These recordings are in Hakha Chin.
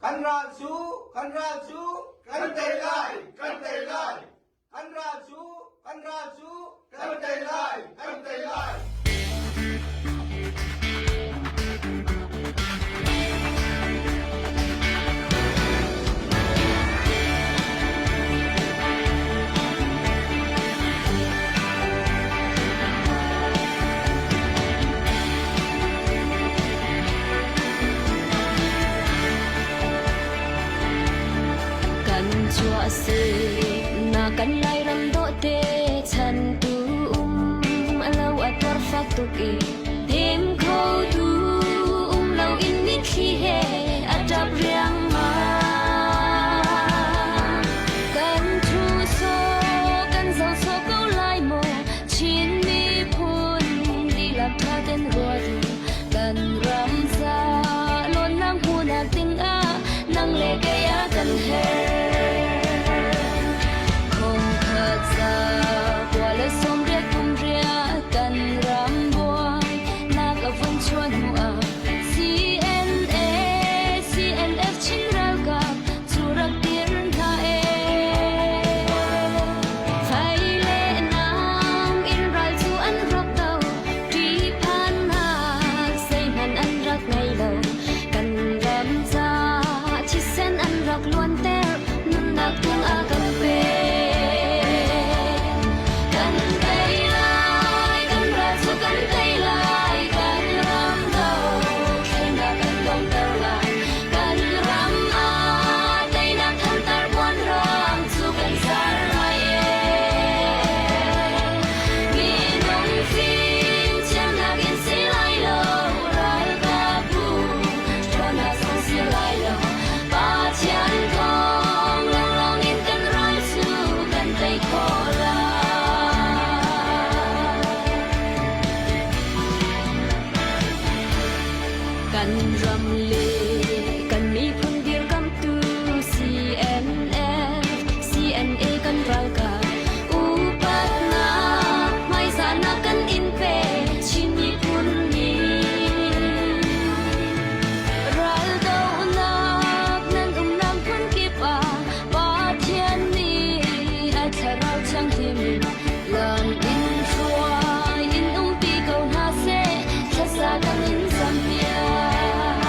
Kan ral cu, kan ral cu, kan tei lai, kan tei lai. Kan ral cu, kan ral cu, kan tei lai, kan tei lai. Kan chuah na kan Lairam dawhte chan tu um alo a tuar fak tuk i dem kho tu um lo in mitthli he a ṭap riangmang. Kan thu so kan zoh so ko lai maw Chin miphun dihlak ṭha ten ruat u kan ram ca lawnnak hmuhnak dingah nang le kei a kan herh. Khongkhat za kua le 80 kum riah kan ram buai nak a vun chuah hnu ah CNA CNF Chin ralkap cu rak dir hna ee. Fai le nam in ral cu an rak do ṭihphannak zeihmanh an rak ngei lo. Kan ram ca thisen an rak luanter nunnak tung a kan pek. Kan tei lai, kan ral cu kan tei lai, kan ram dothlennak kan donghter lai. Kan ram ah teinak thantar puanrang cu kan zar lai ee. Minung fimthiamnak in si lai lo, ralkapbu ṭhawnnak zong si lai lo. Pathian thawng lawnglawng in kan ral cu kan tei khawh lai. Kan ram le kan miphun dirkamtu CNF, CNA kan ralkap upatnak hmaizahnak kan in pe Chin miphun nih. Raldohnak nan umnak hmunkip ah Pathian nih a thlarau thianghlim lam in hruai in umpi ko hna seh thlasa kan in zampiak.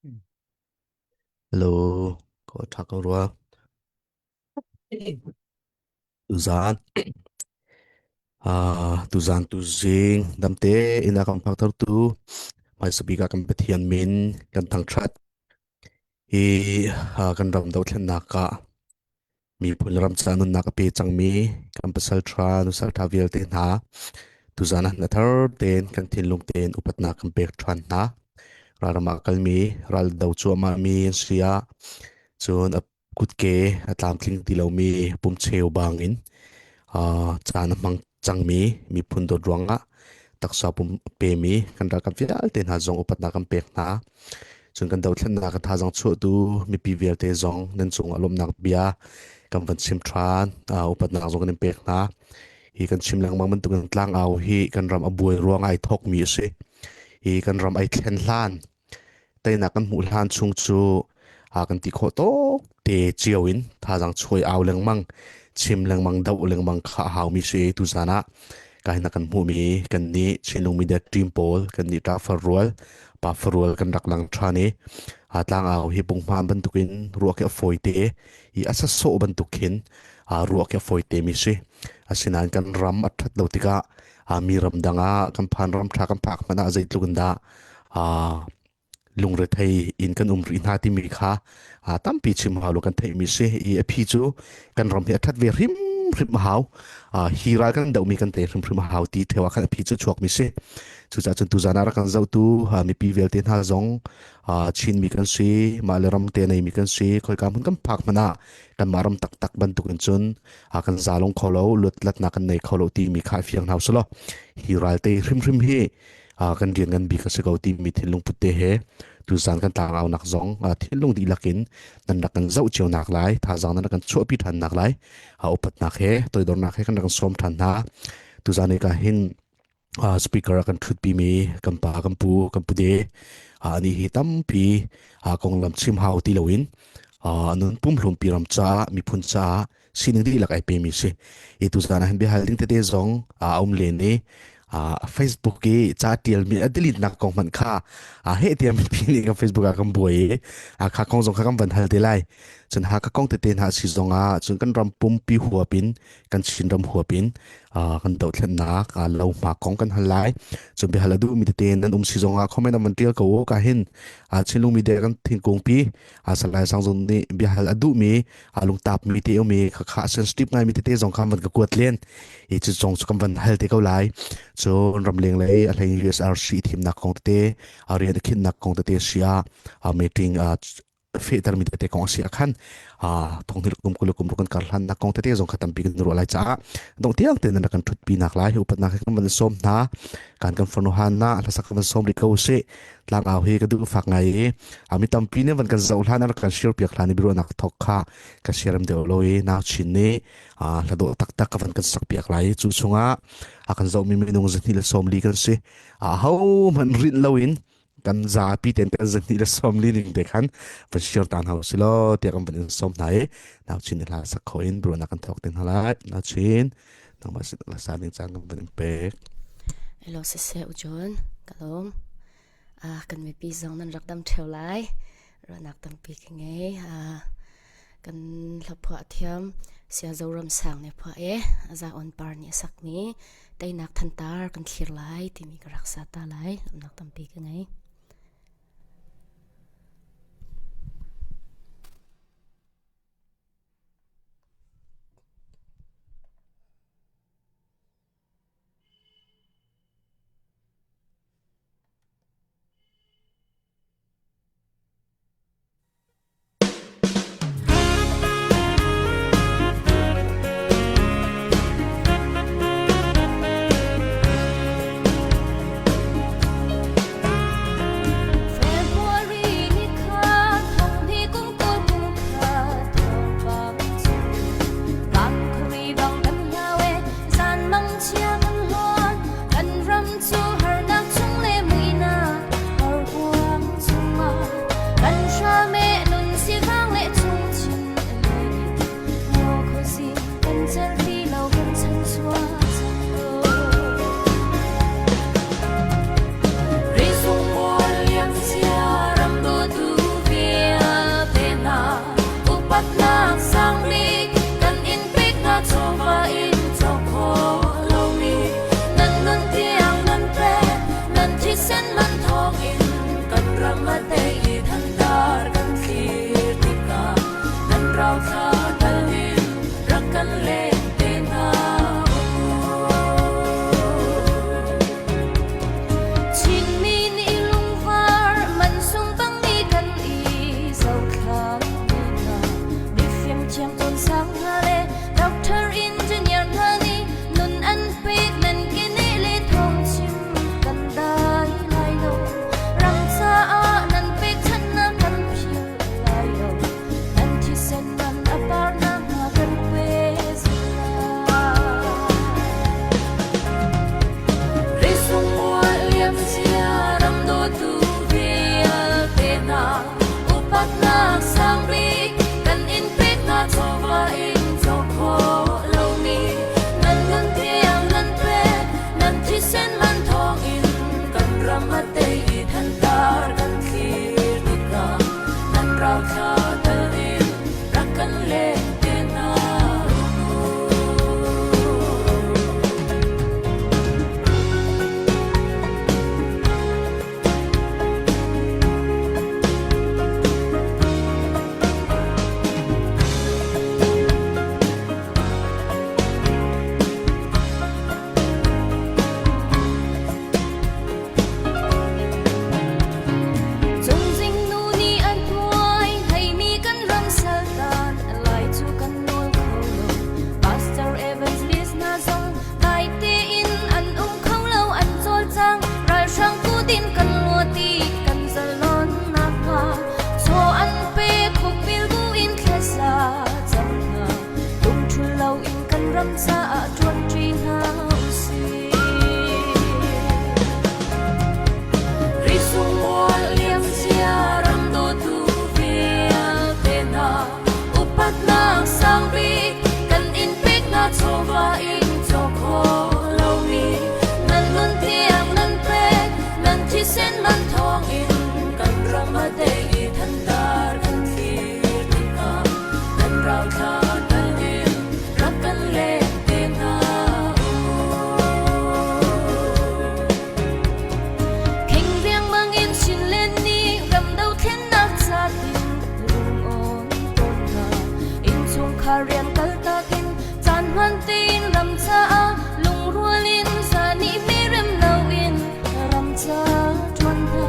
Hello, ka ṭha ko rua. Tuzaan, tuzaan tuzing damte inn ah kan phaktertu hmaisa bik ah kan Pathian min kan thangṭhat. Hi kan ram dothlennak ah miphun ram ca nunnak a pe cangmi kan pasal ṭha nusal ṭha vialte hna tuzaan ah na thar tein kan thinlung tein upatnak kan pek ṭhan hna. Ralram ah kalmi ral do cuahmah mi an si ah cun a kutke a tlamtling ti lomi pumcheu bangin caan a hmang cangmi miphun dawt ruangah taksa pum a pemi kan ralkap vialte hna zong upatnak kan pek hna. Cun kan dothlennak a thazaang chuahtu mipi vialte zong nan cungah lawmhnak bia kan van chim ṭhan. Upatnak zong kan in pek hna. Hi kan chim lengmang bantukin tlangau hi kan ram a buai ruang ai thawkmi a si. Hi kan ram ai thlen hlan teinak kan hmuh hlan chung cu kan ti khawh tawk te cio in thazaang chuai au lengmang chim lengmang doh lengmang kha a haumi si. Tuzan ah ka hin kan hmuhmi kan nih Chinlung Media team pawl kan nih ṭa farrual pa farrual kan rak lang ṭhan i tlang au hi punghman bantukin ruah khi a fawi te i a sasawh bantuk khin ruah khi a fawi te mi si. Asinain kan ram a ṭhat lo tikah mi ram dang ah kan phan ram ṭha kan phak hmanh ah zeitluk in dah lungrethei in kan um rih hna timi kha tampi chim hau lo kan theihmi si i a phi cu kan ram hi a ṭhat ve hrimhrim a hau. Hi ral kan dohmi kan te hrimhrim a hau ti theo ah khan a phi cu chuakmi si. Cucaah cun tuzan ah rak kan zohtu mipi vialte hna zong Chinmi kan si, mah le ram te neimi kan si, khoika hmun kan phak hmanh ah kanmah ram taktak bantuk in cun kan zalong kho lo, luatlatnak kan nei kho lo timi kha fiang hna usih law hi ral te hrimhrim hi kan rian ngan bik a si ko timi thinlung put te he tuzan kan tlangau nak zong thinlung dihlak in nan rak kan zoh cio nak lai, thazaang nan rak kan chuahpi ṭhan nak lai, upatnak he toidornak he kan rak kan sawm ṭhan hna. Tuzan ka hin speaker a kan ṭhutpi mi kan pa kan pu kan pu de ani hi tampi konglam chim hau ti loin nun pumhlum pi ram ca miphun ca sining dihlak ai pemi si. I tuzan ah hin biahal ding tete zong a um len i Facebook i ca tial mi a delete nak kong hmanh kha he tiang mipi nih kan Facebook ah kan buai i kha kong zong kha kan van hal te lai. Cun ha ka kong tete hna si zong ah cun kan ram pumpi huap in kan Chin ram huap in kan dohthlennak lo hma kong kan hal lai. Cun biahal a duh mi tete nan um si zong ah comment an van tial ko u. Ka hin Chinlung media kan thingkung pi Salai Sang Zung nih biahal a duh mi lungtap mi te um i khakha sensitive ngai mi tete zong kha van ka kuat len i cu zong cu kan van hal te ko lai. Cun ramleng lei a hlei USRC thimnak kong tete rian a khinnak kong tete sia meeting fehter mi tete kong a si ah khan thonghni kum kul kum kan kar hlan nak kong tete zong kha tampi kan ruah lai caah dong tiang te nan kan thut pi nak lai. Upatnak he kan van sawm hna. Kan kan farnu han na hlasak kan van sawm ri ko si. Tlang au hi ka duh fak ngai i mi tampi nih van kan zoh hlan an kan share piak hlan i biaruahnak thok kha ka share deuh lo i nau chin nih hla dawh taktak ka van kan sak piak lai. Cu chungah a kan zohmi minung 240 kan si. A ho hmanh rinh loin kan zapi ten kan 240 ning te khan van share tan hau si lo tiah kan van in som hna i nau chin hla sak kho in biaruahnak kan thok ten halai. Nau chin, nangmah sin hla sa ding caan kan van in pek. Hello siseh u John, ka lawm. Kan mipi zong nan rak dam ṭheo lai. Ruahnak tampi ka ngei. Kan hlaphuah thiam Sia Zoram Sang nih phuah i Za On Par nih a sakmi Teinak Thantar kan thlir lai timi ka rak sa ta lai. Lawmhnak tampi ka ngei. Upatnak sangbik kan in pek hna chawva in cawk khawh lomi nan nun tiang nan pek nan thisen man thawngin kan ram a tei i thantar kan thlir tikah nan rauthla tal in rak kan leng te hna Chinmi nih lungvar mansung bangmi kan i zohthlam hna. Mifim thiam cawn hna le doctor engineer hna nih nun an pek nan keneh le thawng chim kan dai lai lo. Ram caah nan pekchanhnak kan philh lai lo. Nan thisen man a parnak hna kan pe zungzal. Upatnak sangbik kan in pek hna chawva in cawk khawh lomi nan nun tiang nan pek nan thisen man thawngin kan ram a tei i thantar kan thlir tikah nan rauthla tal in rak kan leng te hna Cungzing nu nih an tuai hleimi kan ram saltan lai cu kan nawl kho lo. Pastor Evangelist hna zong dai tein an um kho lo an cawlcang ralhrang kut in kan luat i kan zalon nakhnga chaw an pe khukbil bu in thlasa cang hna lungṭhul loin kan ram caah ṭuanṭi hna usih. Risungmual liamcia ram dawtu vialte hna upatnak sangbik kan in pek hna chawva in cawk khawh lomi nan nun tiang nan pek nan thisen man thawngin kan ram a tei i thantar kan thlir tikah kan rauthla tal in rak kan leng te hna u. Kheng riangmang in Chinland nih ram dothlennak ca tin lung-awn tawn hna. Innchungkhar rian kaltak in caan hman tein ram caah lungrual in zan i merem loin ram ca ṭuan hna.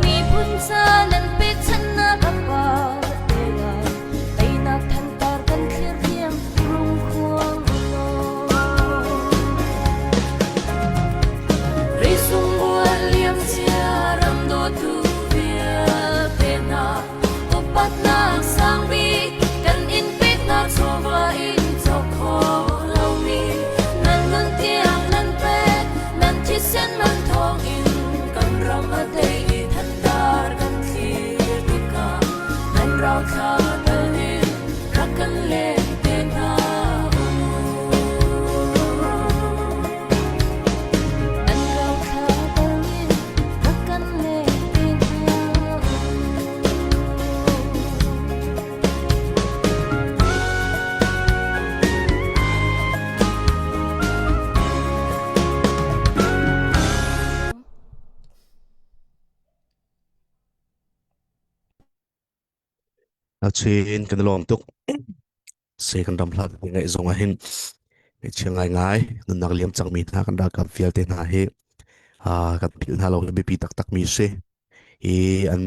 Miphun ca nan pekchanhnak a par te lai. Teinak thantar kan thlir riang rungkhuang law. Risungbual liamcia ram dawtu vialte hna upatnak sangbik kan in pek hna chawva in cawk khawh lomi nan nun tiang nan pek nan thisen man thawngin kan ram a tei i thantar kan thlir tikah nan rauthla tal in rak kan leng te hna u. Nan rauthla tal in rak kan leng te hna u. Chin kan i lawm tuk. Se kan ram hlat ngaih zong ah hin ngaihchia ngaingai nunnak liam cangmi hna kan ralkap vialte hna hi kan philh hna lo hi biapi taktak mi si. I an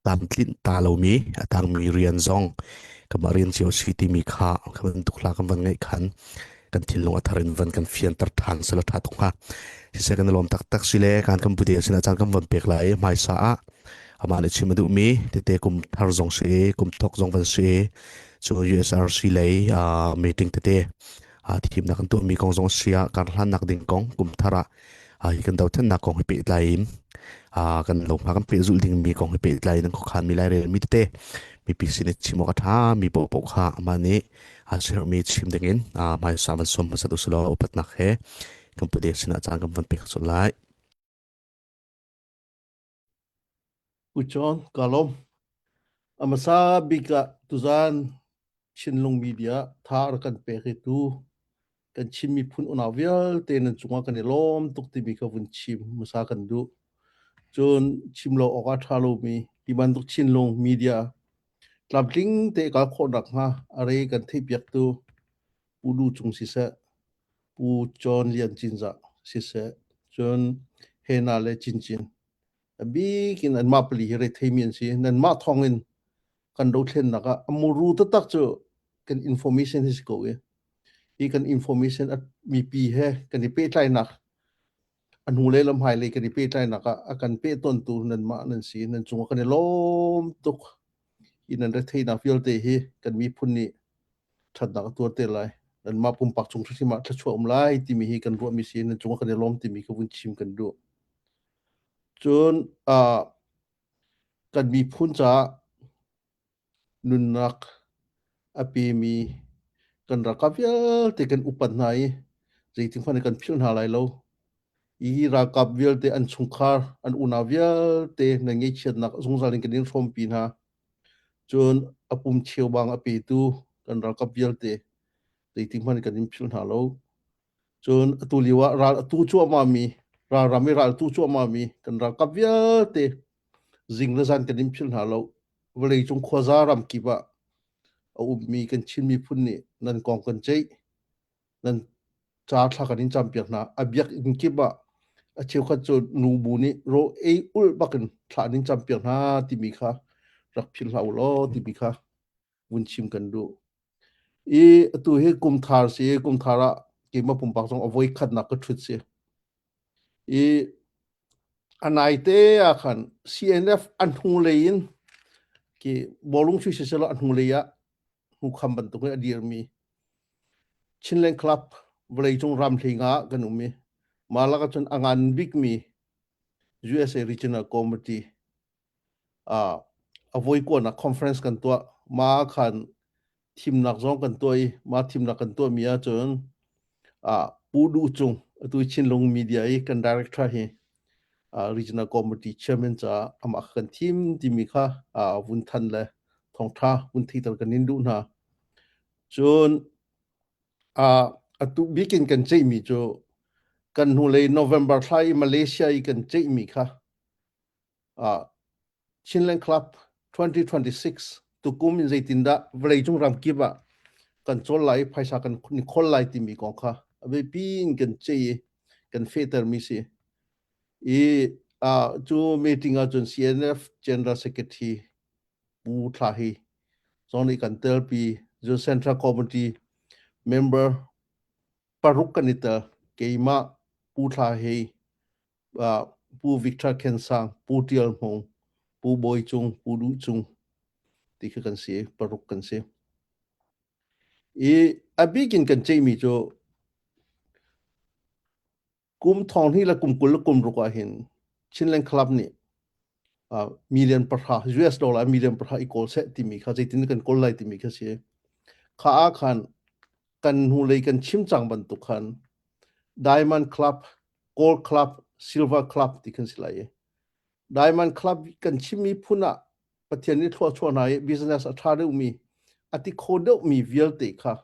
tlamtlinh ta lomi a tangmi rian zong kamah rian cio si timi kha kha bantuk hla kan van ngaih khan kan thinlung a thar in van kan fianter ṭhan sela ṭha tuk hnga. Siseh kan i lawm taktak si le kan kan bude sinah caan kan van pek lai i hmaisa ah amah nih chim a duhmi tete kum thar zong si i kum thok zong van si i cu USRC lei meeting tete thimnak kan tuahmi kong zong si ah karhlannak ding kong kum thar ah hi kan dothlennak kong hi pehtlai in kan lo hma kan pehzulh dingmi kong hi pehtlai in an khuakhan mi lairel mi tete mipi sin i chim awk a ṭha mi paohpaoh kha amah nih a sermi chim dingin hmaisa van sawm hmasat usulaw upatnak he kan pute sinah caan kan van pek sual lai. Pu John, ka lawm. A hmasa bik ah tuzaan. Chinlung Media tha a rak kan pek i tu kan Chin miphun unau vialte nan cungah kan i lawm tuk timi kha vun chim hmasa kan duh. Cun chim lo awk a ṭha lomi ti bantuk Chinlung Media tlamtling te kal khawh nakhnga a re kan theihpiaktu Pu Du Cung siseh, Pu John Lian Cinzah siseh, cun Hena le Cincin a bik in anmah pali hi retheimi an si. Nanmah thawngin kan dothlennak ah a muru taktak cu kan information hi si ko i hi kan information a mipi he kan i pehtlainak a hnulei le hmailei kan i pehtlainak ah a kan pehtontu nanmah nan si. Nan cungah kan i lawm tuk. Hi nan retheihnak vialte hi kan miphun nih ṭhatnak a tuar te lai. Nanmah pumpak cung hrimhrim ah thluachuah um lai timi hi kan ruahmi si. Nan cungah kan i lawm timi kha vun chim kan duh. Cun uh, kan miphun caah nunnak a pemi kan ralkap vialte kan upat hna i zeitin hmanh kan philh hna lai lo. Hi ralkap vialte an chungkhar, an unau vialte nan ngaihchiatnak zungzal in kan in hrawmpi hna. Cun a pum cheubang a petu kan ralkap vialte zeitin hmanh kan in philh hna lo. Cun atu lio ah ral a tu cuahmahmi, ralram i ral tu cuahmahmi kan ralkap vialte zing le zan kan in philh hna lo. Vawleicung khuaza ram kip ah a ummi kan Chin miphun nih nan kong kan ceih, nan ca thla kan in campiak hna. A biakinn kip ah a cheukhat cu nubu nih raw ei ulh bakin thla an in campiak hna timi kha rak philh hlah u law timi kha vun chim kan duh. I atu hi kum thar si kum thar ah keimah pumpak zong a voi khatnak ka ṭhut si. I a naite ah khan CNF a hnulei in ki bawlung chuih siselaw a hnulei ah hnukham bantuk in a dirmi Chinland Club vawleicung ram hlinga ah kan um i mah lakah cun a ngan bikmi USA Regional Committee uh, a voikuanak conference kan tuah. Mah khan thimnak zong kan tuah i mah thimnak kan tuahmi ahcun uh, Pu Duh Cung atu Chinlung Media i kan director hi uh, regional committee chairman caah amah kha kan thim timi kha uh, vun than le thawngtha vun theiter kan in duh hna. Cun uh, atu bikin kan ceihmi cu kan hnulei November thla i Malaysia i kan ceihmi kha uh, Chinland Club 2026 tukum in zeitindah vawleicung ramkip ah kan cawl lai phaisa kan ni khol lai timi kong kha a biapi in kan ceih i kan fehtermi si i uh, cu meeting ahcun CNF General Secretary Pu Thla Hi zong nih kan telpi cun Central Committee member paruk kan i tel keimah Pu Thla Hei uh, Pu Victor Khen Sang, Pu Tial Hmung, Pu Bawi Cung, Pu Duh Cung ti khi kan si, paruk kan si. I a bik in kan ceihmi cu kum thong hnih le kum 20 le kum ruk ah hin Chinland Club nih uh, million pahra US dollar million pahra i kawl seh timi kha zeitin kan kawl lai timi kha si. Kha ah khan kan hnulei kan chim cang bantuk khan Diamond Club Gold Club, Silver Club ti kan si lai i Diamond Club kan chimmi phun ah Pathian nih thluachuah hna i business a ṭha deuhmi, a ti kho deuhmi vialte kha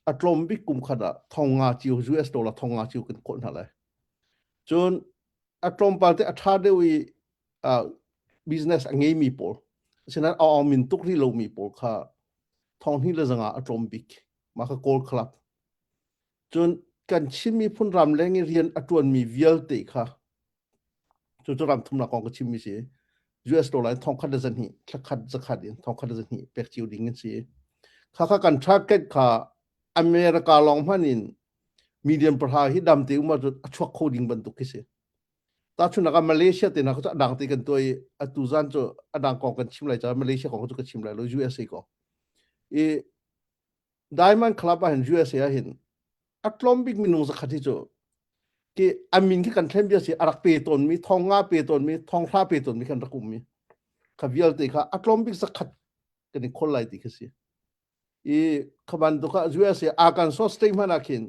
a tlawm bik kum khat ah thong nga cio US dollar thong nga cio kan khawlh hna lai. Cun a tlawmpal te a ṭha deuh i uh, business a ngeimi pawl asinain a awmin tuk rih lomi pawl kha thong hnih le zanga a tlawm bik mah kha Gold Club Cun kan Chin miphun ramleng i rian a ṭuanmi vialte kha cucu ram thumnak kong ka chimmi si US dollar in thongkhat le zahnih thlakhat zakhat in thongkhat le zahnih pek cio ding an si. Khakha kan target kha America lawng hmanh in million pahra hi dam te um ahcun a chuak kho ding bantuk khi si. Tahchunhnak ah Malaysia te hna kha cu a dang te kan tuah i atu zan cu a dang kong kan chim lai caah Malaysia kong cu ka chim lai lo USA kong. I Diamond Club ah hin USA ah hin a tlawm bik minung zakhat hi cu ki a min khi kan thlen bia si a rak pe tawn mi thong nga pe tawn mi thong hra pe tawn mi kan rak um mi kha vialte kha a tlawm bik zakhat kan i khol lai ti kha si i khaban tu kha USA Arkansas state hmanh ah khin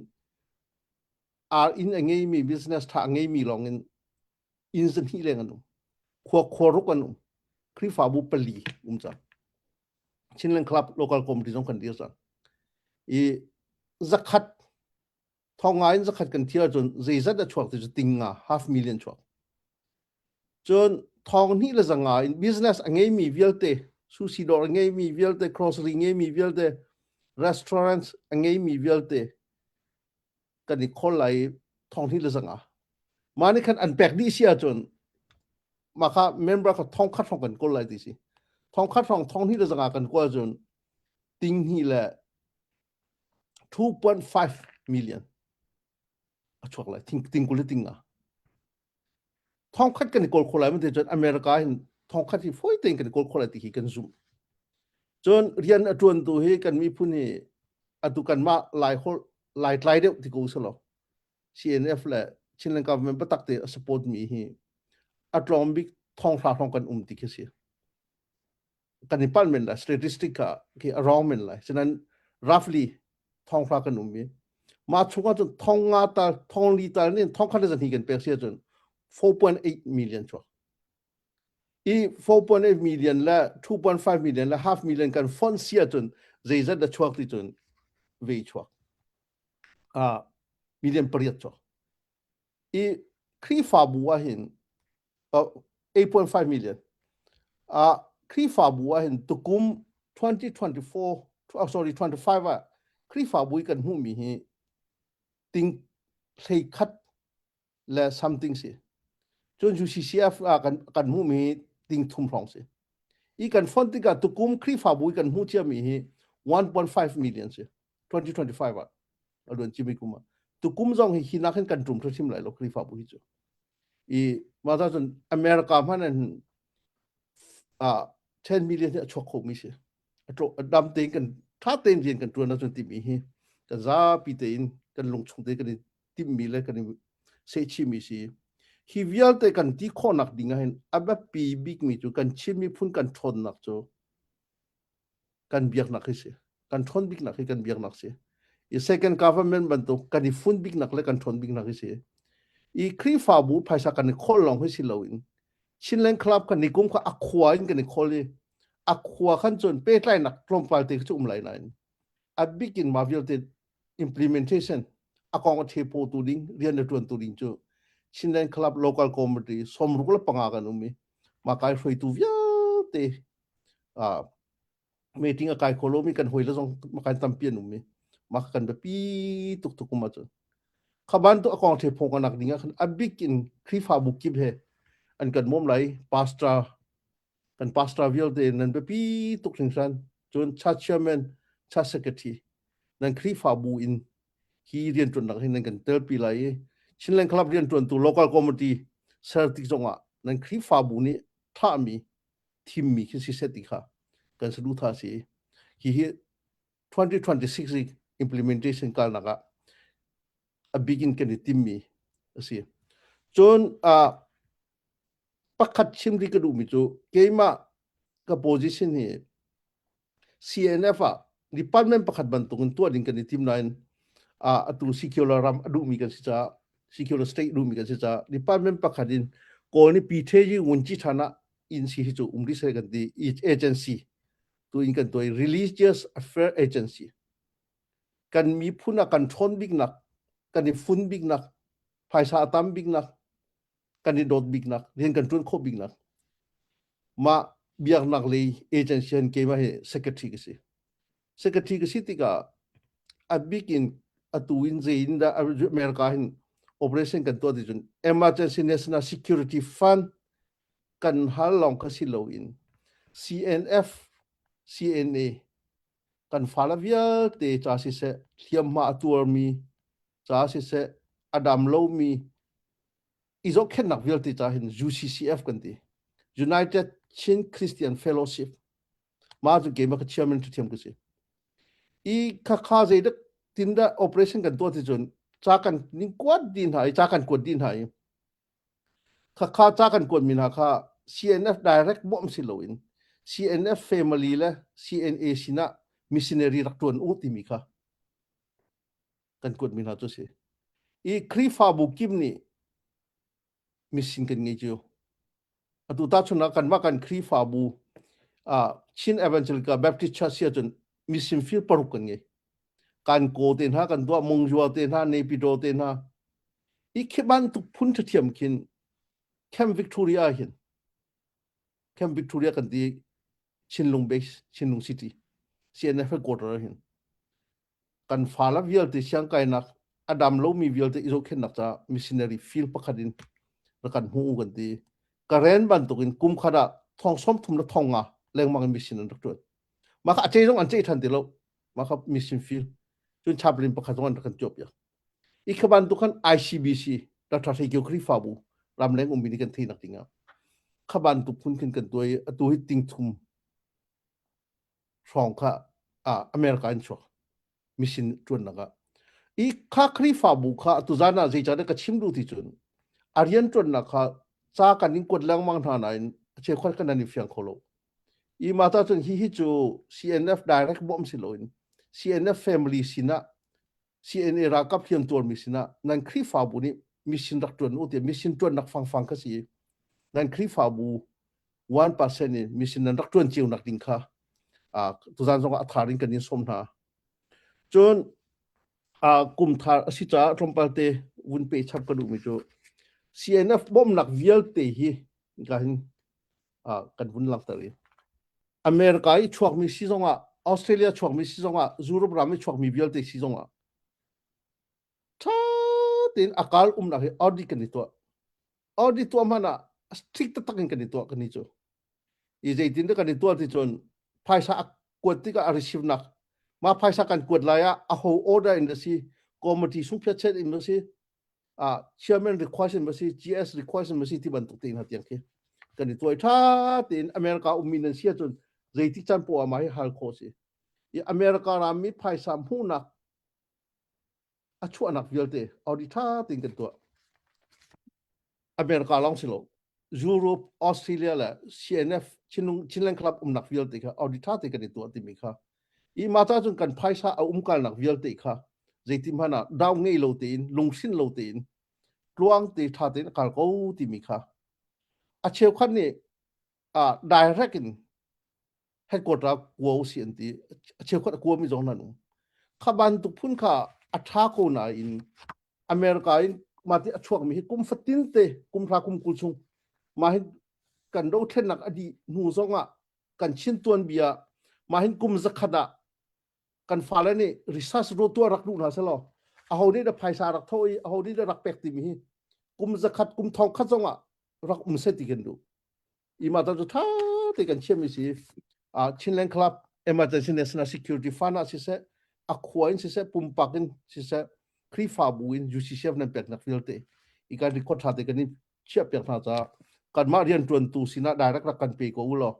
ar inn a ngei mi business tha a ngei mi lawng in inn zahnih leng an um khua khua ruk an um Khrihfabu pali um cang. Chinland Club local committee zong kan dir cang. I zakhat thong nga in zakhat kan thial cun zeizat a chuak ti cu ting nga half million chuak. Cun thong hnih le zanga in business a ngeimi vialte sushi dawr a ngeimi vialte grocery ngeimi vialte restaurants a ngeimi vialte kan i khawl lai i thong hnih le zanga. Mah nih khan an pek dih si ahcun mah kha member kha thong khat hrawng kan kawl lai ti si. Thong khat hrawng thong hnih le zanga kan kawl ahcun ting hnih le 2.5 million a chuak lai ting ting kul le ting nga. Thong khat kan i kawl kho lai man ti cun America hin thong khat hi fawi tein kan i kawl kho lai ti hi kan zumh. Cun rian a ṭuantu hi kan miphun hi atu kanmah Lai holh Laitlai deuh ti ko selaw CNF le Chinland government biatak te a support mi hi a tlawm bik thong hra hrawng kan um ti khi si. Kan i palh men lai statistic kha khi a wrong men lai. Sinain roughly thong hra kan um i mah chungah cun thong nga tal thong li tal nin thong khat le zahnih kan pek si ahcun 4.8 million chuak. I 4.8 million le 2.5 million le half million kan fonh si ahcun zeizat dah chuak ti cun ve chuak. Ah, million pariat chuak. I Khrihfabu ah hin uh, 8.5 million. Ah, Khrihfabu ah hin tukum 2024 oh, sorry 25 ah Khrihfabu i kan hmuhmi hi ting hlei khat le something si. Cun UCCF ah kan kan hmuhmi ting thum hrawng si. I kan font tikah tukum Khrihfabu i kan hmuh ciami hi 1.5 million si. 2025 ah a luan cimi kum ah. Tukum zong hi hinak hin kan tum hrim lai lo Khrihfabu hi cu. I mah ta cun America hmanh in ah 10 million hi a chuak khomi si. A dam tein kan tha tein rian kan tuan ahcun timi hi kan zapi tein kan lungchung te kan i timhmi le kan i sehchihmi si. Hi vialte kan ti khawhnak ding ahhin a biapi bikmi cu kan Chin miphun kan ṭhawnnak cu kan biaknak hi si. Kan ṭhawn biknak hi kan biaknak si. I second government bantuk kan i fun biknak le kan ṭhawn biknak hi si. I Khrihfabu phaisa kan i khawl lawng hi si loin Chinland Club kha nikum kha a khua in kan i khawl i a khua khan cun pehtlainak tlawmpal te cu um lai nain a bik in mah vialte implementation a kong a thepo tu ding rian a tuan tu ding cu Chinland Club local committee somruk le panga kan um i ma kai hruaitu vialte uh, meeting a kai kho lomi kan hoi le zong makan tampi an um i ma kan biapi tuk tuk um ahcun khaban tu a kong the phong anak ding ah khan a bik in Khrihfabu kip he an kan mom lai pastor kan pastor vialte nan biapi tuk hringhran cun church chairman church secretary nan Khrihfabu in hi rianṭuannak hi nan kan telpi lai i Chinland Club rianṭuantu local committee ser tik zongah nan Khrihfabu nih thlahmi thimmi khi si seh ti kha kan saduhthah si hi hi 2026 i implementation kalnak ah a bik in kan i timmi a si. Cun uh, pakhat chim rih ka duhmi cu keimah ka position hi CNF ah department pakhat bantukin tuah ding kan i tim nain uh, atu secular ram a duhmi kan si caah secular state duhmi kan si caah department pakhat in Kawl nih PTG wunci ṭhan ah in si hi cu um rih seh kan ti agency tu in kan tuah religious affair agency kan miphun ah kan ṭhawn biknak kan i fun biknak phaisa a tam biknak kan i dawt biknak rian kan ṭuan khawh biknak mah biaknak lei agency han keimah hi secretary ka si secretary ka si tikah a bik in atu in zei in dah America hin operation kan tuah ti cun emergency national security fund kan hal lawng kha si loin CNF CNA kan fale vialte ca siseh hliamhma a tuarmi ca siseh a dam lomi i zohkhenhnak vialte ca hin UCCF kan ti United Chin Christian Fellowship ma cu keimah ka chairman ṭhiam ka si i khakha zeidak tin dah operation kan tuah ti cun ca kan ning kuat dih hna i ca kan kuat dih hna i khakha ca kan kuat mi hna kha CNF direct bawm si loin CNF family le CNA sinah missionary rak ṭuan u timi kha kan kuatmi hna cu a si. I Khrihfabu kip nih mising kan ngei cio. Atu tahchun ah kanmah kan Khrihfabu. Uh, Chin Evangelical Baptist Church sia cun mission field paruk kan ngei. Kan ko te hna, kan tuah Mongjua te hna, Naypyidaw te hna. I khi bantuk phun ṭhathiam khin Camp Victoria hin Camp Victoria kan ti Chinlung base, Chinlung City, CNF headquarter hin kan fala vialte siangkainak a dam lomi vialte i zohkhenhnak caah missionary field pakhat in rak kan hmu kan ti. Karen bantukin kum khat ah thong som thum le thong nga lengmang in mission an rak tuan. Mah kha a cei zong an cei than ti lo. Mah kha mission field. Cun chaplain pakhat zong an rak kan tuah piak. I kha bantuk khan ICBC Dr. Hleikio Khrihfabu ramleng ummi nih kan theinak dingah kha bantuk phun khin kan tuai atu hi ting thum hrawng kha ah America in chuak mission ṭuannak ah i kha Khrihfabu kha tuzan ah zeicah ka chim duh ti cun a rian ṭuannak kha ca kan in kuat lengmang hna nain a cheukhat kan nan i fiang kho lo i mah ta cun hi hi cu CNF direct bawm si loin CNF family sinah CNA ralkap hliam tuarmi sinah nan Khrihfabu nih mission rak ṭuan u tiah mission ṭuannak fangfang kha si nan Khrihfabu 1% in mission nan rak ṭuan cio nak ding kha uh, tuzan zong ah a thar in kan in sawm hna. Cun uh, kum thar a si caah tlawmpal te vun pe chap ka duhmi cu CNF bawmhnak vialte hi ka hin uh, kan vun langhter i America i chuakmi si zongah Australia chuakmi si zongah Europe ram i chuakmi vialte si zongah ṭha tein a kal umnak hi audit kan i tuah audit tuah hmanh ah strict taktak in kan i tuah kan i cu i zeitin dah kan i tuah ti cun phaisa a kuat tikah a receive nak mah phaisa kan kuat lai ah a ho order in a si committee sungphiat chet in a si ah chairman request in a si GS request in a si ti bantuk te hna tiang khi kan i tuai tha tein America ummi nan si ahcun zeitik caan poah mah hi hal khawh si i America rammi phaisa hmuhnak a chuahnak vialte audit ṭha tein kan tuah. America lawng si lo. Europe, Australia le CNF Chinlung Chinland Club umnak vialte kha audit ṭha tein kan i tuah timi kha. I mah ca cun kan phaisa a umkalnak vialte kha zeitin hmanh ah dau ngei lo tein lungsin lo tein tluang te ṭha tein a kal ko timi kha a cheukhat nih uh, direct in headquarter kua usih an ti a cheukhat a kuami zong nan um kha bantuk phun kha a tha ko nain America in mah ti a chuakmi hi kum fatin te kum hra kum kul chung mah hi kan dothlennak a dih hnu zong ah kan chin tuan bia mah hin kum zakhat ah kan fale nih research ro tuah rak duh hna selaw aho nih dah phaisa rak tho i aho nih dah rak pek timi hi kum zakhat kum thong khat zong ah rak um se ti kan duh ima ta cu tha te kan chiami si uh, Chinland Club Emergency National Security Fund ah siseh a khua in siseh pumpak in siseh Khrihfabu in UCCF nan peknak vialte i kan record tha te kan in chiah piak hna caah kanmah riantuantu sinah direct rak kan pe ko u law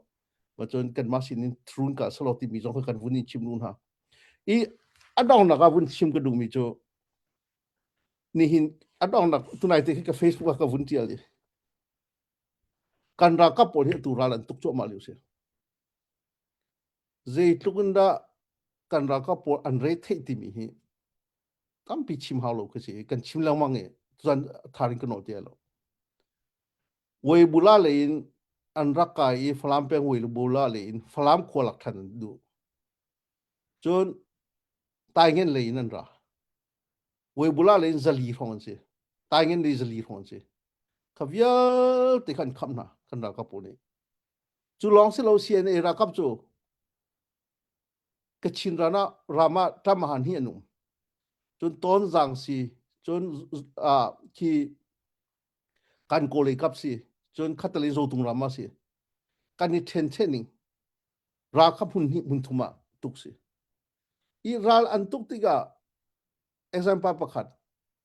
ma cun kanmah sin in thrun ka salo timi zong kha kan vun in chim nu hna i a dongnak ah vun chim ka duhmi cu nihin a dongnak tunai te khi ka Facebook ah ka vun tial i Kan ralkap pawl hi atu ral an tuk cuahmah lio si. Zeitluk in dah kan ralkap pawl an re theih timi hi tampi chim hau lo khi si. Kan chim lengmang i tuzan tharin ka nawl ti lo. Weibula lei in an rak kai i Falam peng Weibula lei in Falam khua lak than an duh. Cun Taingen lei in an ra. Weibula lei in zali hrawng an si. Taingen lei zali hrawng an si. Kha vialte kha an khamh hna kan ralkap pawl nih. Cu lawng si lo CNA ralkap cu Kachin ram ah ram ah ṭamahan hi an um. Cun Tonzang si, cun uh, khi kan kawl kap si, cun khatalei Zotung ram ah si. Kan i ṭhen ning ralkap hmun hnih hmun thum ah tuk si. I ral an tuk tikah example pakhat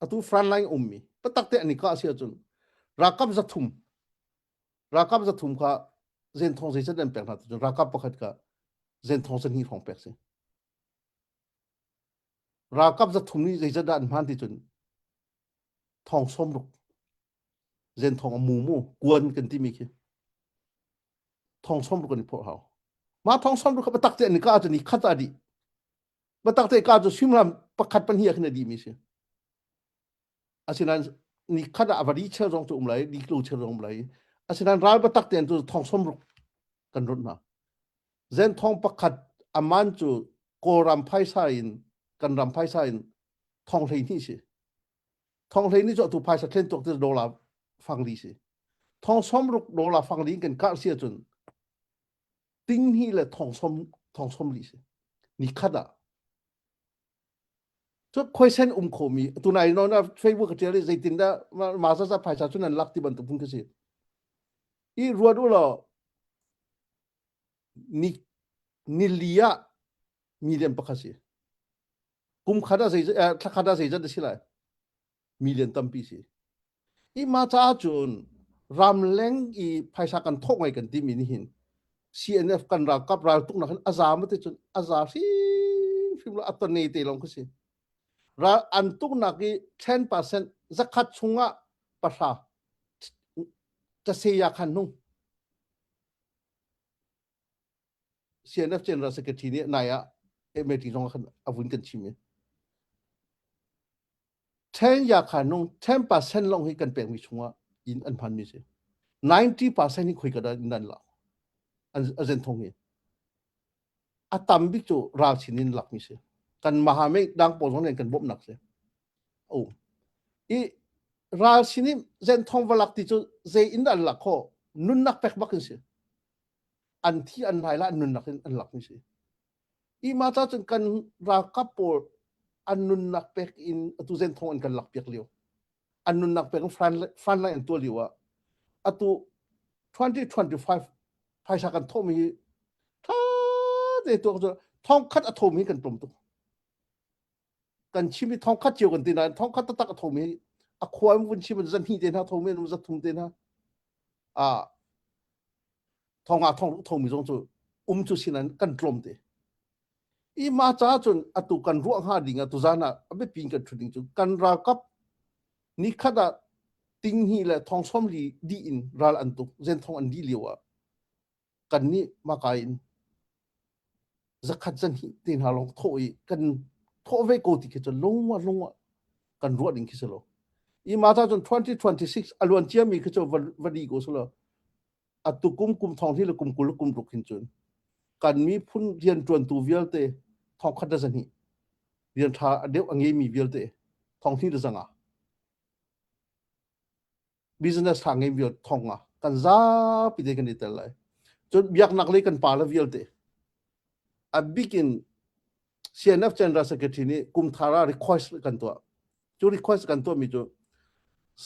atu frontline ummi patak te an i kah si ahcun ralkap zathum ralkap zathum kha zenthong zeizat an pek hna cun ralkap pakhat kha zenthong zahnih hrawng pek si ralkap zathum nih zeizat dah an hman ti cun thong som ruk zenthong a mu mu kuan kan timi khi thong som ruk an i phorh hau mah thong som ruk kha patak te an i kah ahcun i khat ah dih patak te ka cu suimilam pakhat pahnih ah khin a dih mi si asinain ni khat ah a va ri chel zong cu um lai di kilo chel zong um lai asinain ral patak te an cu thong som ruk kan rut hna. Zenthong pakhat aman cu Kawlram phaisa in kan ram phaisa in thong 12 si. Thong 12 cu atu phaisa thlen tuak ti dollar fangli si. Thong 60 dollar fangli in kan kar si ahcun ting hnih le thong som thong som li si. Ni khat ah cu khoisen um khomi tunai no na Facebook ka tial i zeitin dah ma za za phaisa cu nan lak ti bantuk phun khi si. I ruat u law ni nili ah million pakhat si. Kum khat ah zei thla khat ah zeizat a si lai? Million tampi si. I ma caah cun ramleng i phaisa kan thawk ngai kan timi nih hin CNF kan ralkap raltuknak hin a za ma te cun a za hrimhrim lo a tone te lawng khi si. Ral an tuknak i 10% zakhat chungah pahra caseya khan nung CNF General Secretary nih nai ah MAT zong khan a vun kan chim i 10 ya kha nung 10% long hi kan pekmi chungah in an hmanmi si 90% hi khoi ka in nan la an azen thong hi a tam bik cu ral chin in lakmi si kan mahame dang pawl zong nih kan bawmhnak si um i ral sin i zen thong va lak ti cu zei in an lak kho nunnak pek bak in si an thi an hlai la an nunnak in an lakmi si i ma ca cun kan ralkap pawl an nunnak pek in atu zen thong an kan lak piak lio an nunnak pek in front line an tuah lio ah atu 2025 phaisa kan thawhmi hi tha te tuak cu thong khat a thomi kan tlawm tuk kan chim i thong khat cio kan ti nain thong khat taktak a thomi a khua in vun chim zan hnih te hna thomi an za thum te hna a thong nga thong thomi zong cu um cu sinan kan tlawm te i ma ca cun atu kan ruah hnga ding atu zan ah a biapi kan ṭhut ding cu kan ralkap ni khat ah ting hnih le thong som li dih in ral an tuk zen thong an dih lio ah kan nih maka in zakhat zan hi te hna lawng thawh i kan thawh ve ko ti khi cu lungwa lungwa kan ruah ding khi si lo i ma ta cun 2026 a luan ciami khi cu va di ko si lo atu kum kum thong hi le kum 20 kum ruk hin cun kan miphun rianṭuantu vialte thong khat le zahnih rian ṭha a deuh a ngeimi vialte thong hnih le zanga business ṭha ngei vialte thong nga kan zapi te kan i tel lai cun biaknak lei kan pa le vialte a bikin CNF General Secretary nih kum thar ah request kan tuah cu request kan tuahmi cu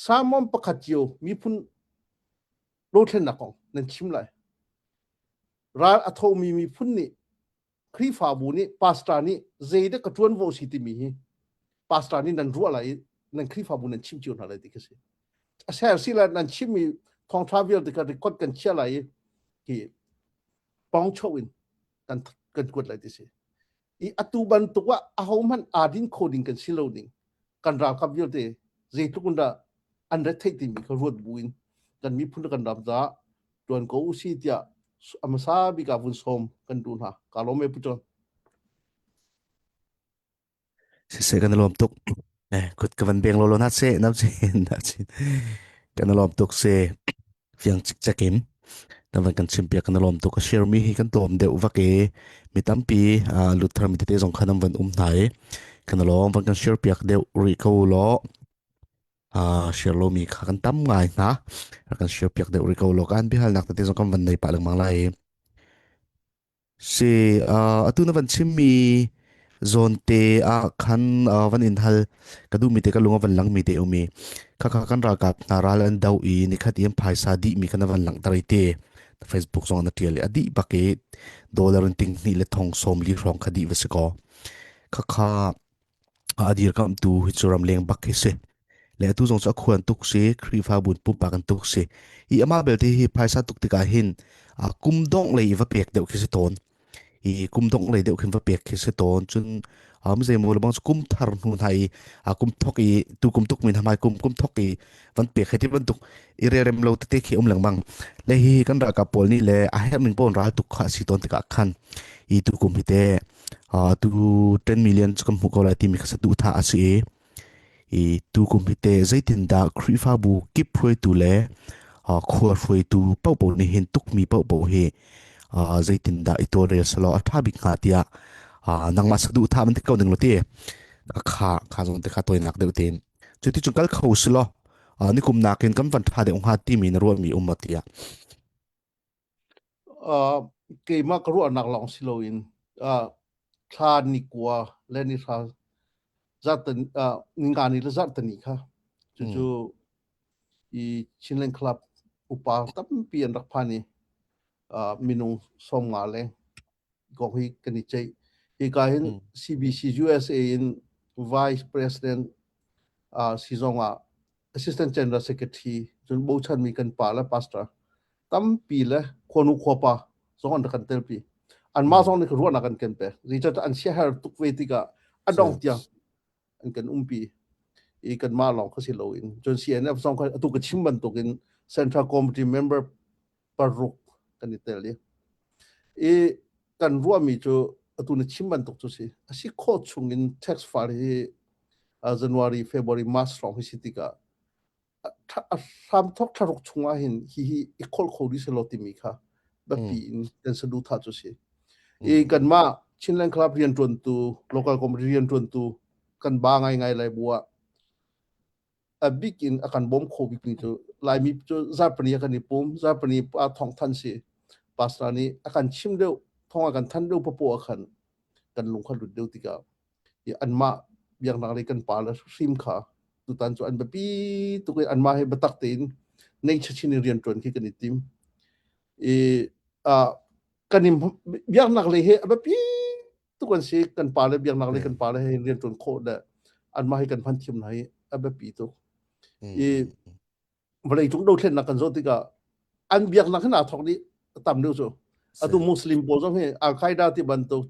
sermon pakhat cio miphun dothlennak kong nan chim lai. Ral a thomi miphun nih Khrihfabu nih pastor nih zeidah ka ṭuanvo si timi hi pastor nih nan ruah lai i nan Khrihfabu nan chim cio hna lai ti khi si. A ser si la nan chimmi thawngṭha vialte kha record kan chia lai i hi pawngcho in kan kan kuat lai ti si. I atu bantuk ah ahohmanh aa din kho ding kan si lo ning kan ralkap vialte zeitluk in dah an retheih timi kha ruat buin kan miphun le kan ram caah tuan ko usi tiah a hmasa bik ah vun sawm kan duh hna. Ka lawm e Pu John. Siseh kan i lawm tuk. Eh, kut ka van beng lawlaw na seh, na chin, na chin. Kan i lawm tuk si. Fiang cikcek in. Na van kan chim piak kan i lawm tuk. A share mi hi kan tlawm deuh vak i mi tampi uh, lut thar mi tete zong khan an van um hna i kan i lawm van kan share piak deuh rih ko law. Uh, share lo mi kha kan tam ngai hna. Rak kan share piak deuh rih ko law. Kan biahalnak tete zong kan van nei pah lengmang lai. Si, uh, atu na van chimmi zawnte ah khan uh, van in hal ka duhmi te ka lung a van langmi te umi khakha kan ralkap hna ral an do i nikhat i an phaisa dihmi kha na van langhter i te Facebook zong na tial i a dih bak i dollar in ting hnih le thong sawm li hrawng kha dih va si kaw khakha a dirkamhtu hi cu ramleng bak hi si le atu zong cu a khuan tuk si Khrihfabu in pumpak an tuk si i amah belte hi phaisa tuk tikah hin a kum dongh lei i va pek deuh khi si tawn i kum dongh lei deuh khin va pek khi si tawn cun um zeimaw lebang cu kum thar hnu hna i a kum thok i tu kum tuk min hamai kum kum thok i van pek hei ti bantuk i rerem lo tete khi um lengmang le hi kan ralkap pawl nih le a herh ning pawn ral tuk kha si tawn tikah khan i tu kum hi te tu 10 million cu kan hmuh ko lai timi kha saduhthah a si i i tu kum hi te zeitindah Khrihfabu kip hruaitu le khua hruaitu paohpaoh nih hin tukmi paohpaoh hi. Zeitindah i tawlrel selaw a ṭha bik hnga tiah nangmah saduhthah man ti ko ning law ti kha kha zong te kha toinak deuh tein cuti cun kal kho selaw nikum nakin kan van ṭha deuh hnga timi na ruahmi um maw tiah? Keimah ka ruahnak lawng si loin thla ni kua le ni hra zarhtan ninga ni le zarhtani kha cucu i Chinland Club upa tampi an rak phan i minung 50 leng kong hi kan i ceih. Hika hin CBC USA in Vice President si zong ah Assistant General Secretary cun bochanmi kan pa le pastor tampi le khuanu khuapa zong an rak kan telpi. Anmah zong nih ruahnak an kan pek. Zeicahtiah an siaherh tuk ve tikah a dong tiang an kan umpi i kanmah lawng kha si loin cun CNF zong kha atu ka chim bantukin Central Committee member paruk kan i tel i i kan ruahmi cu atu na chim bantuk cu si a si khawh chungin tax file hi January February March hrawng hi si tikah a hramthawk thlaruk chungah hin hihi i kholh kho dih selaw timi kha biapi in kan saduhthah cu si. I kanmah Chinland Club rianṭuantu, local committee rianṭuantu kan ba ngaingai lai bu ah a bik in a kan bawm kho bikmi cu Laimi cu zarhpini a kan i pum, zarhpini ah thawng than si. Pastor nih a kan chim deuh, thawng a kan than deuh papoh ah khan kan lung kha lut deuh tikah i anmah biaknak lei kan pa le hrim kha tutan cu an biapi tuk i anmah he biatak tein nei chachin in rian ṭuan khi kan i tim. I uh, kan i biaknak lei he a biapi tuk an si kan pa le biaknak lei kan pa le he rian ṭuan khawh le anmah he kan hman thiam hna hi a biapi tuk. I vawlei cung dothlennak kan zoh tikah an biaknak hin aa thawk dih tam deuh cu atu muslim pawl zong hi al qaeda ti bantuk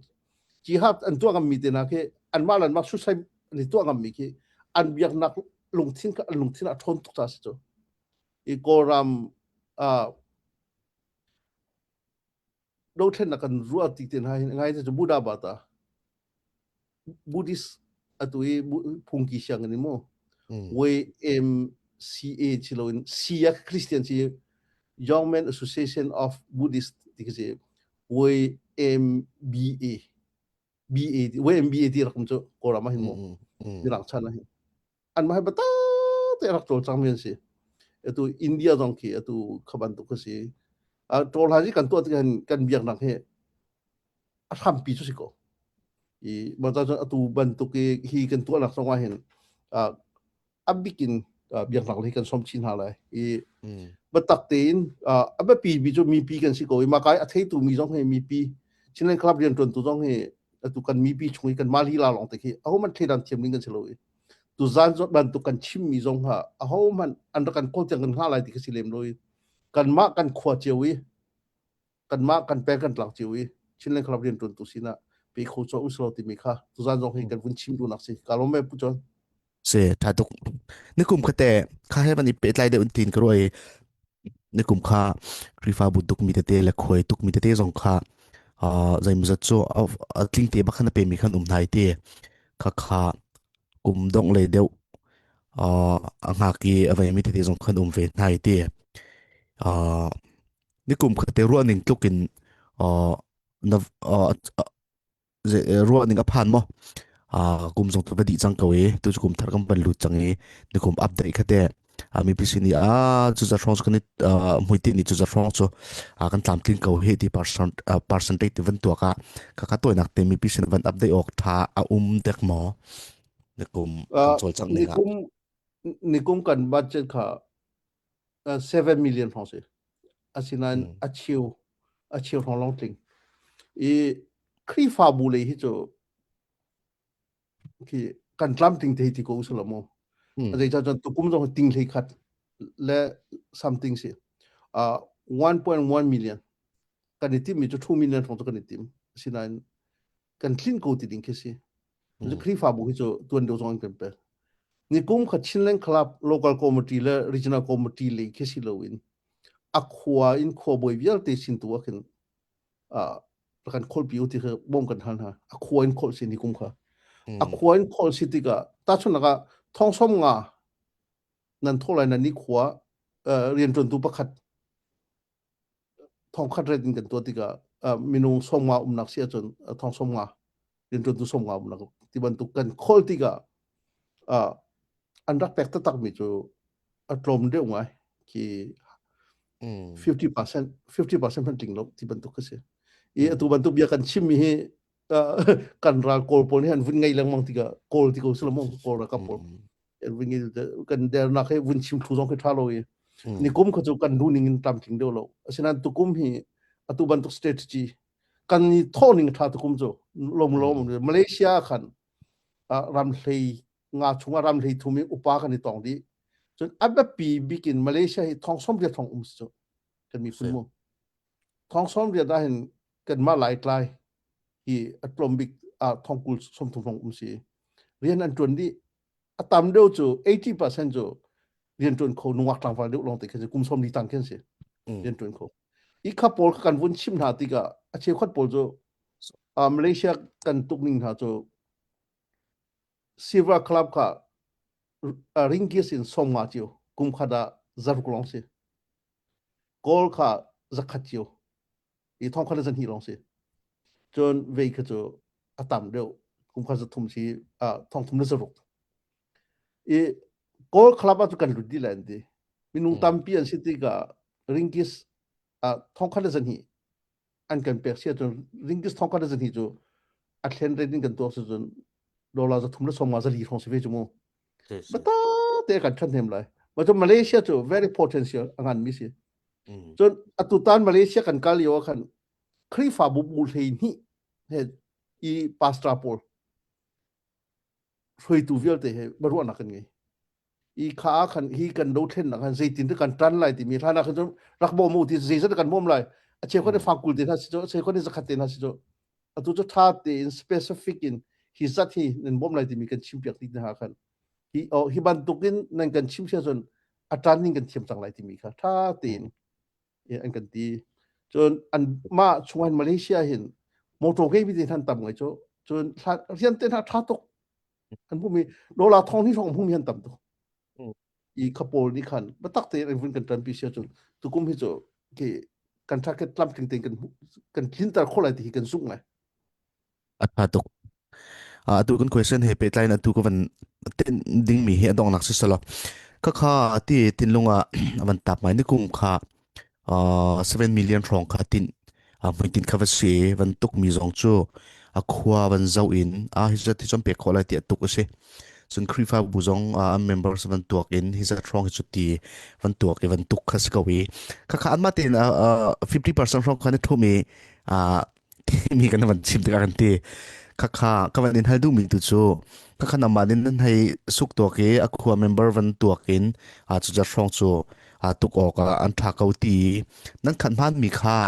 jihad an tuah ngammi te hna khi anmah le anmah suicide an i tuah ngammi khi an biaknak lungthin kha an lungthin a ṭhawn tuk ca si cu i kawlram uh, dothlennak kan ruah ti te hna hin ngai te cu Buddha bata Buddhist atu i phungki sianginn in mu YMCA si loin C a Christian si Young Men Association of Buddhist ti khi si YMBA BA YMBA ti rak um cu Kawlram ah hin mu mirang chan ah hin an mah hi biatak te rak cawlcang mi an si atu India zong khi atu kha bantuk kha si ṭawl hlan hi kan tuah tikah hin kan biaknak hi a hrampi cu si ko i mah cun atu bantuk i hi kan tuahnak zong ah hin a bik in biaknak lei kan som chin hna lai i biatak tein a biapi mi cu mipi kan si ko i mah kai a theitu mi zong hi mipi Chinland Club rianṭuantu zong hi atu kan mipi chung i kan mah lila lawng te khi ahohmanh thleidan thiam ding kan si lo i tuzan bantuk kan chimmi zong ha ahohmanh an rak kan kawl tiang kan hngah lai ti kha si lem lo i kanmah kan khua cio i kanmah kan peng kan tlang cio i Chinland Club rianṭuantu sinah pe kho cho uslo timi kha tuzan zong hi kan vun chim duhnak si ka lawm me pu John Si tha tuk nikum khate kha he van i pehtlai deuh tin ka ruai nikum kha Khrihfabu tuk mi tete le khuai tuk mi tete zong kha zeimawzat cu a tling te bak khan a pemi khan um hnai ti kha kha kum dongh lei deuh a ngak i a veimi tete zong khan um ve hnai ti nikum khate ruah ning tluk in na ruah ning a phan maw kum zong tu va dih cang ko i tu cu kum thar kan van lut cang i nikum update kha te mipi sin i a cu za hrawng cu kan i hmuitinh ni cu za hrawng cu kan tlamtlin ko hi ti percent percentage ti van tuak ah ka ka tawinak te mipi sin van update awk tha a um dek maw nikum kan cawlcangh ning ah nikum nikum kan budget kha 7 million hrawng si asinain a cheu a cheu hrawng lawng tling i Khrihfabu lei hi cu khi kan tlamtling te ti ko usila mu zeicah cun tukum zong ting hlei khat le something si uh, 1.1 million kan i tim mi cu 2 million hrawng cu kan i tim asinain kan tlin ko ti ding khi si Khrihfabu hi cu tuan deuh zong an kan pek nikum kha Chinland Club local committee le regional committee lei khi si loin a khua in khua bawi vialte sin tu ah khin kan kholpi u ti kha bawm kan hal hna a khua in kholh si ni kum kha a khua in kholh si tikah tahchunhnak ah thong som nga nan tho lai nan ni khua rianṭuantu pakhat thong khat ret in kan tuah tikah minung 50 umnak si ahcun thong 50 rianṭuantu 50 umnak ti bantuk kan khawl tikah an rak pek taktak mi cu a tlawm deuh ngai khi 50% 50% hmanh tling lo ti bantuk ka si. I atu bantuk bia kan chim mi hi kan ral kawl pawl nih an vun ngei lengmang tikah kawl ti ko sila mong kawl ralkap pawl an vun ngei kan dernak he vun chim thlu zong khi tha lo i nikum kha cu kan duh ning in tlamtling deuh lo asinain tukum hi atu bantuk strategy kan i thawh ning tha tukum cu lom lom Malaysia khan ram hlei nga chungah ram hlei thum i upa kan i tong dih cun a biapi bik in Malaysia hi thong som riat thong um si cu kan miphun mu thong som riat ah hin kanmah Laitlai hi a tlawm bik ah thong kul 30 hrawng um si rian an ṭuan dih a tam deuh cu 80% cu rian ṭuan kho nungak tlangval deuh lawng te khin si kum 40 tang khin si rian ṭuan kho i kha pawl kan vun chim hna tikah a cheukhat pawl cu Malaysia kan tuk ning hna cu Silver Club kha ringgis in 50 cio kum khat ah zaruk lawng si Kawl kha zakhat cio i thong khat le zahnih lawng si. Cun vei kha cu a tam deuh kum khat zathum si thong thum le zaruk. I Kawl club ah cu kan lut dih lai an ti. Minung tampi an si tikah ringkis thong khat le zahnih an kan pek si ahcun ringkis thong khat le zahnih cu a thlen rate in kan tuak si cun dollar 300 le 50 zali hrawng si ve cu mu. Bata te kan ṭhan hnem lai. Ma cu Malaysia cu very potential a ngan mi si. Cun atutan Malaysia kan kal lio ah khan Khrihfabu bu 12 he i pastor pawl hruaitu vialte he ruahnak kan ngei. I kha ah khan hi kan dothlennak khan zeitin kan tan lai timi hlan ah khan cun rak bawm u ti zeizat kan bawm lai. A cheukhat ni fangkul te hna si cu, a cheukhat ni zakhat te hna si cu. Atu cu ṭha tein specific in hi zat hi nan bawm lai timi kan chimpiak dih hna khan hi oh, hi bantukin nan kan chim sia cun a ṭan ning kan thiam cang lai timi kha ṭha tein an kan ti. Cun an mah chungah Malaysia hin motor ngei mi te han tam ngai cu cun rian te hna ṭha tuk an hmumi dollar thong ni hrawng hmumi han tam tuk i kha pawl nih khan biatak tein an vun kan ṭanpi sia cun tukum hi cu khi kan target tlamtling tein kan kan tlinter khawh lai ti hi kan zumh ngai. A ṭha tuk. Atu kan question he pehtlai in atu ka van tin dingmi hi a donghnak si selaw khakha ti thinlung ah a van tap ngai ni kum kha 7 million hrawng kha tin hmuitinh kha va si van tuk mi zong cu a khua van zoh in a hi zat hi cun pek khawh lai ti a tuk a si cun Khrihfabu zong an members van tuak in hi zat hrawng hi cu ti van tuak i van tuk kha si ko i khakha anmah tein 50% hrawng kha na thum i timi kan van chim tikah kan ti khakha ka van in hal duhmi tu cu khakha namah nin nan hei suk tuak i a khua member van tuak in a cu zat hrawng cu a tuk awk ah an tha ko ti nan khan hman mi kha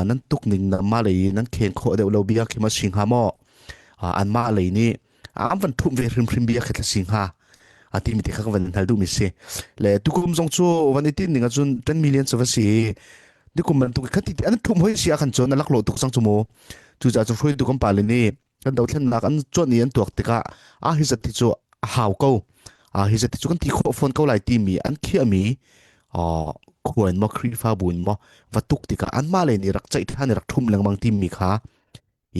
nan tuk ning na ma lei nan khen khawh deuh lo bia khi ma sing ha maw an mah lei nih an van thum ve hrimhrim bia khi thla sing ha a ti mi te kha ka van hal duh mi si le tukum zong cu van i tin ning ahcun 10 million cu va si nikum bantuk kha ti an thum hoi si a kan cun a lak lo tuk sang cu mu cu ca cu hruaitu kan pale nih kan dothlennak an cuan i an tuak tikah a hi zat hi cu a hau ko a hi zat hi cu kan ti khawh fawn ko lai timi an khiahmi khua in maw Khrihfabu in maw va tuk tikah anmah le nih rak ceih ṭhan i rak ṭhum lengmang timi kha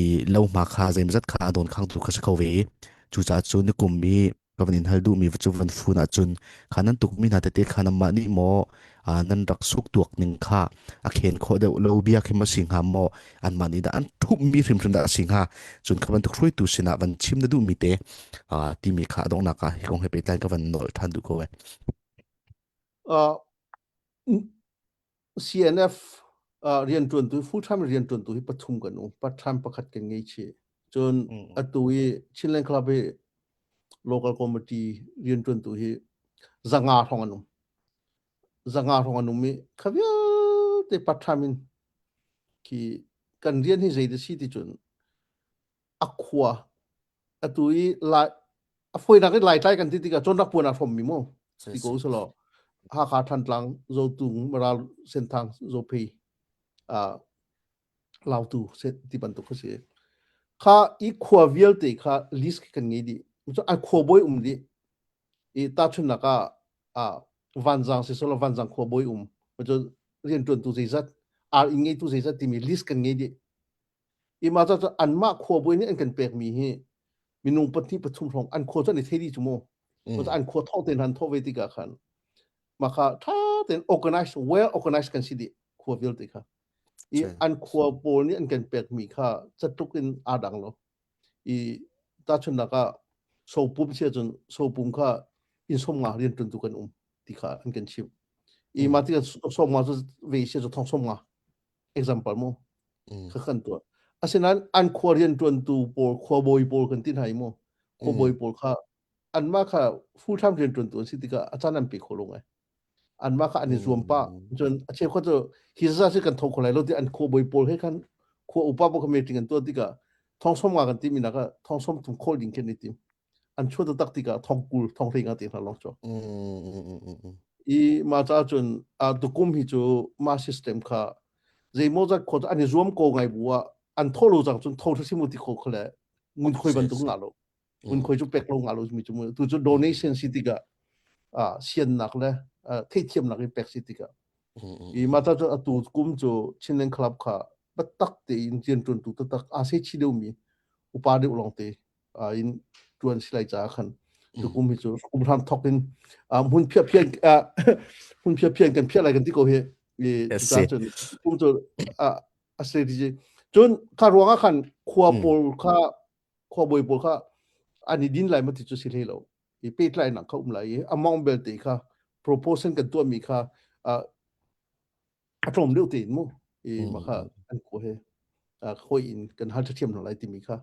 i lohma kha zeimazat kha a dawn khangtu kha si kho ve i cucaah cu nikum i ka van in hal duhmi cu van fun ahcun kha nan tukmi hna tete kha nanmah nih maw nan rak suk tuak ning kha a khen khawh deuh lo bia khi ma si hnga maw anmah nih dah an ṭhumhmi hrimhrim dah a si hnga cun kha bantuk hruaitu sinah van chim na duhmi te timi kha a donghnak ah hi kong he pehtlai ka van nawl ṭhan duh ko e. Uh, CNF rianṭuantu full time rianṭuantu hi pathum kan um part time pakhat kan ngei chih cun atu i Chinland Club hi local committee rianṭuantu hi 500 hrawng an um 500 hrawng an um i kha vialte part time in khi kan rian hi zei da si ti cun a khua atu i lai a fawinak in Laitlai kan ti tikah cawnnak puan aa hrawmmi mu ti ko selaw Hakha Thantlang Zotung Maral Senthang Zophei uh, Lautu ti bantuk kha si kha i khua vialte kha list kan ngei dih a khua bawi um dih i tahchunhnak ah ah Vanzang si selaw Vanzang khua bawi um cu rianṭuantu zeizat. Ar inn ngeitu zeizat timi list kan ngei dih. I mah cu anmah khuabawi nih an kan pekmi hi minung pahnih pathum hrawng an khua cu an i thei dih cu mu. An khua thawh tein han thawh ve tikah khan mah kha ṭha tein organize well organized kan si dih khua vialte kha. I an khua pawl nih an kan pekmi kha catluk in aa dang lo. I tahchunhnak ah sopum si ahcun sopum kha inn 50 rian ṭuantu kan um ti kha an kan chimh. I mah tikah 50 cu ve si cu thong 50 example mu kha kan tuah. Asinain an khua rian ṭuantu pawl khuabawi pawl kan ti hna i mu khuabawi pawl kha anmah kha full time rian ṭuantu an si tikah a caan an pe kho lo ngai. Anmah kha an i zuam pah. Cun a cheukhat cu hi zaza si kan tho kho lai lo ti an khuabawi pawl he khan khua upa pawl kha meeting an tuah tikah thong 50 kan timi nak ah thong 30 khawl ding khi an i tim. An chuah taktak tikah thong 20 thong 15 te hna lawng chuak. I mah caah cun tukum hi cu mah system kha zeimawzat khua cu an i zuam ko ngai bu ah an tho lo cang cun tho hrim u ti kho kha le ngunkhuai bantuk ngah lo. Ngunkhuai cu pek lo ngah lo mi cu tu cu donation si tikah siannak le theihthiamnak in pek si tikah i mah ca cu atu kum cu Chinland Club kha biatak tein rianṭuantu taktak aa se chi deuhmi upa deuh lawngte in ṭuan si lai caah khan tukum hi cu kum hram thok in hmun phiah phian hmun phiah phian kan phiah lai kan ti ko hi i cucaah cun kum cu a strategy cun kha ruang ah khan khua pawl kha khuabawi pawl kha an i din lai ma ti cu si hlei lo i pehtlainak kha um lai i among belte kha proposal kan tuahmi kha a tlawm deuh tein mu i mah kha an ko he khoi in kan hal ṭhiam hna lai timi kha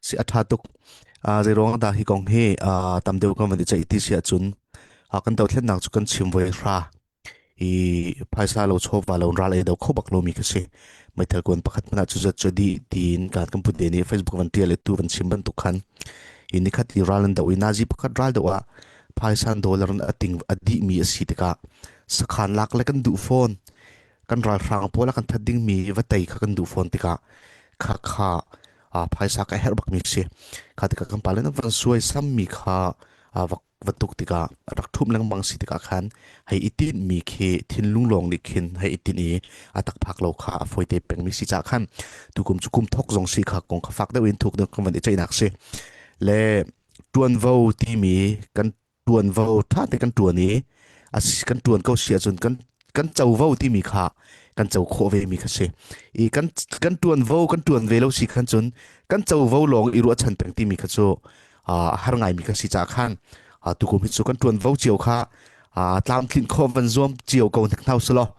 Si a ṭha tuk. Zei ruang dah hi kong hi tam deuh kan van i ceih ti si ahcun kan dothlennak cu kan chim voi hra i phaisa lo chawva lo ral ei do kho bak lomi kha si. Meithal kuan pakhat hmanh ah cu zat cu dih tiin kan kan put nih Facebook van tial tu van chim bantuk khan i nikhat i ral an do i nazi pakhat ral do ah phaisa dollar in a ting a dih mi a si tikah sakhan lak le kan duh fawn kan ralhrang pawl a kan that dingmi va tei kha kan duh fawn tikah kha kha phaisa ka herh bakmi si kha tikah kan pale na van suai sammi kha va va tuk tikah rak ṭhum lengmang si tikah khan hei i tinhmi khi thinlung lawng nih khin hei i tinh i a tak phak lo kha a fawite pengmi si caah khan tukum cu kum thok zong si kha kong kha fak deuh in thuk deuh kan van i ceihnak si le ṭuanvo timi kan ṭuanvo ṭha te kan ṭuan i a kan ṭuan ko si ahcun kan kan covo timi kha kan co khawh ve mi kha si i kan kan ṭuanvo kan ṭuan ve lo si khan cun kan covo lawng i ruahchan peng timi kha cu a har ngai mi kha si caah khan tukum hi cu kan ṭuanvo cio kha tlamtlinh khawh van zuam cio ko hnek hna usih law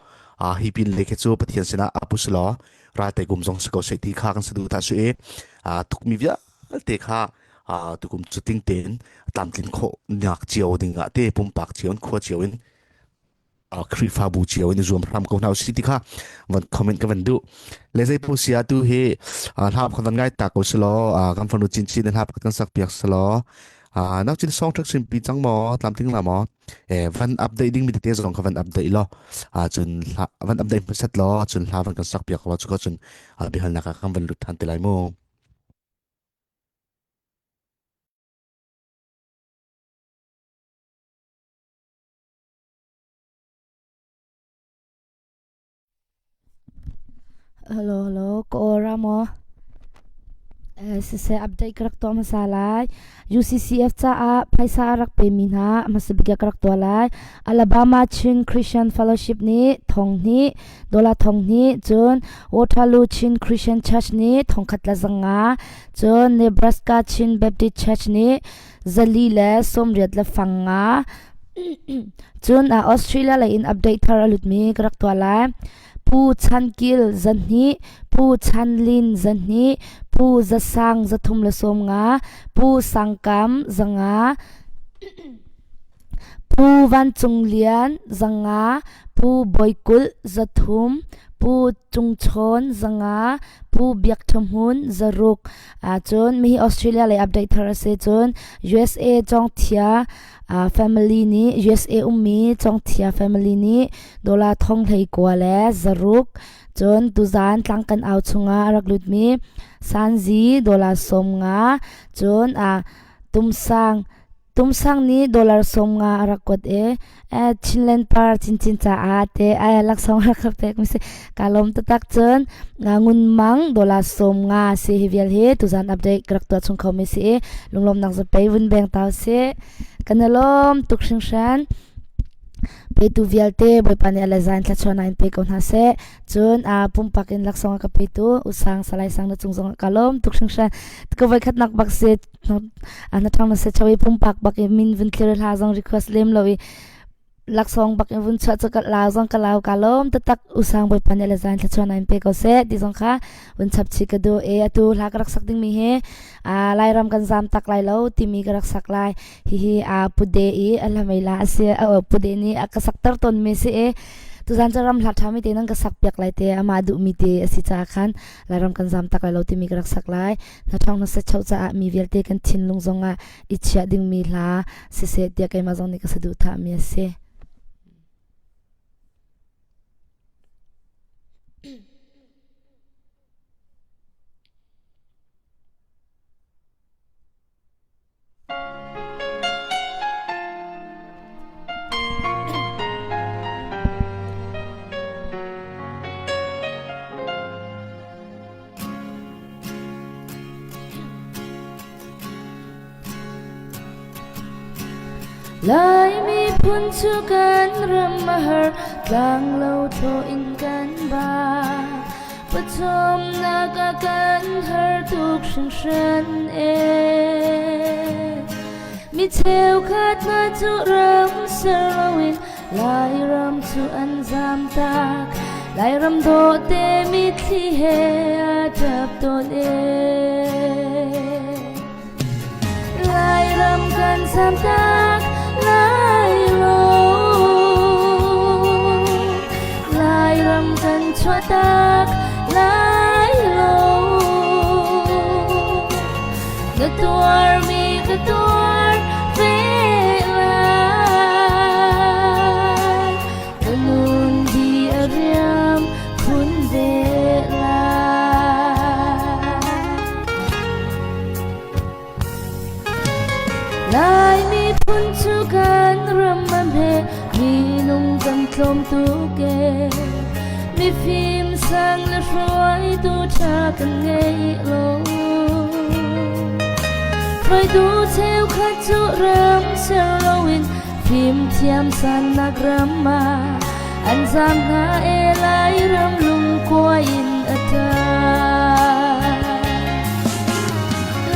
hi pin le khi cu Pathian sinah apu si law ralte kum zong si ko seh ti kha kan saduhthah si i tukmi vialte kha tukum cu ting tein tlamtlin khawh nak cio ding ah te pumpak cio in khua cio in Khrihfabu cio in i zuam hram ko hna usih ti kha van comment ka van duh le zei pu sia tu hi hla kan van ngai ta ko selaw kan fanu chin chin hla kan sak piak selaw nau chin song thak sim pi chang maw tlamtling la maw van update ding mi tete zong kha van update lo cun van update hmasat law cun hla van kan sak piak lo cu cun biahalnak ah kan van lut than te lai mu Hello, hello, ka aw ra maw? Eh, siseh update ka rak tuah hmasa lai. UCCF caah phaisa a rak pemi hna hmasa bik ah ka rak tuah lai. Alabama Chin Christian Fellowship nih thong hnih, dollar thong hnih, cun Waterloo Chin Christian Church nih thong khat le zanga, cun Nebraska Chin Baptist Church nih zali le 80 le fang nga. Cun Australia lei in update thar a lutmi ka rak tuah lai. Pu Chan Kil zahnih, Pu Chan Lin zahnih, Pu Za Sang 350, Pu Sang Kam 500, Pu Van Cung Lian 500, Pu Bawi Kulh 300, Pu Cung Chawn 500, Pu Biak Tha Hmun 600. Cun mihi Australia lei update thar a si cun USA Cawngthia family nih USA ummi Cawngthia family nih dollar thong 19 le zaruk cun tuzan tlang kan au chungah a rak lutmi Sanzi dollar 50 cun tumsang. Tumsang nih dollar 50 a rak kuat i Chinland par cincin caah te laksawng rak ka pek mi si. Ka lawm taktak. Cun ngun mang dollar 50 si hi vial hi tuzan update ka rak tuah chung kho mi si i lunglawmnak zapei vun beng tau si. Kan i lawm tuk hringhran. Petu vialte Bawipa nih a le zain thluachuahnak in pe ko hna seh. Cun pumpak in laksawng a ka petu Usang Salai Sang na cung zong ka lawm tuk hringhran. Ka voikhatnak bak si na thang na se chawi pumpak bak i min vun thlir hla zong request lem lo i laksawng bak in vun chuah cu ka lau zong ka lau ka lawm taktak. Usang Bawipa nih le zain thluachuahnak in pe ko seh ti zong kha vun chap chih ka duh e. Atu hla ka rak sak ding mi hi Lairam kan zam tak lai lo timi ka rak sak lai. Hihi a pude i a hlamei la a si. Pude nih a ka sak ter ton mi si e. Tuzan cu ram hla ṭha mi te nan ka sak piak lai te amah duh mi te a si caah khan Lairam kan zam tak lai lo timi ka rak sak lai. Na ṭhawng na set caah mi vialte kan thinlung zongah i chiah dingmi hla siseh tiah keimah zong nih ka saduhthah mi a si. Lai miphun cu kan ram a har, tlanglo thlaw in kan ba. Pathumnak a kan har tuk hringhran e. Mi cheukhat hna cu ram ser loin Lairam cu an zam tak. Lairam dawhte mitthli he a ṭap tawn e. Lairam kan zam tak lai lo. Lairam kan chuah tak lai lo. Na tuarmi ka tuar ve lai. Ka nun di a riam khun ve lai. Lai miphun cu kan ram a hme, minung kan tlawm tuk e. Mifim sang le hruaitu ṭha kan ngei lo. Hruaitu cheukhat cu ram ser loin fimthiam sannak ram ah an zaam hna e. Lairam lungkua in a ṭa.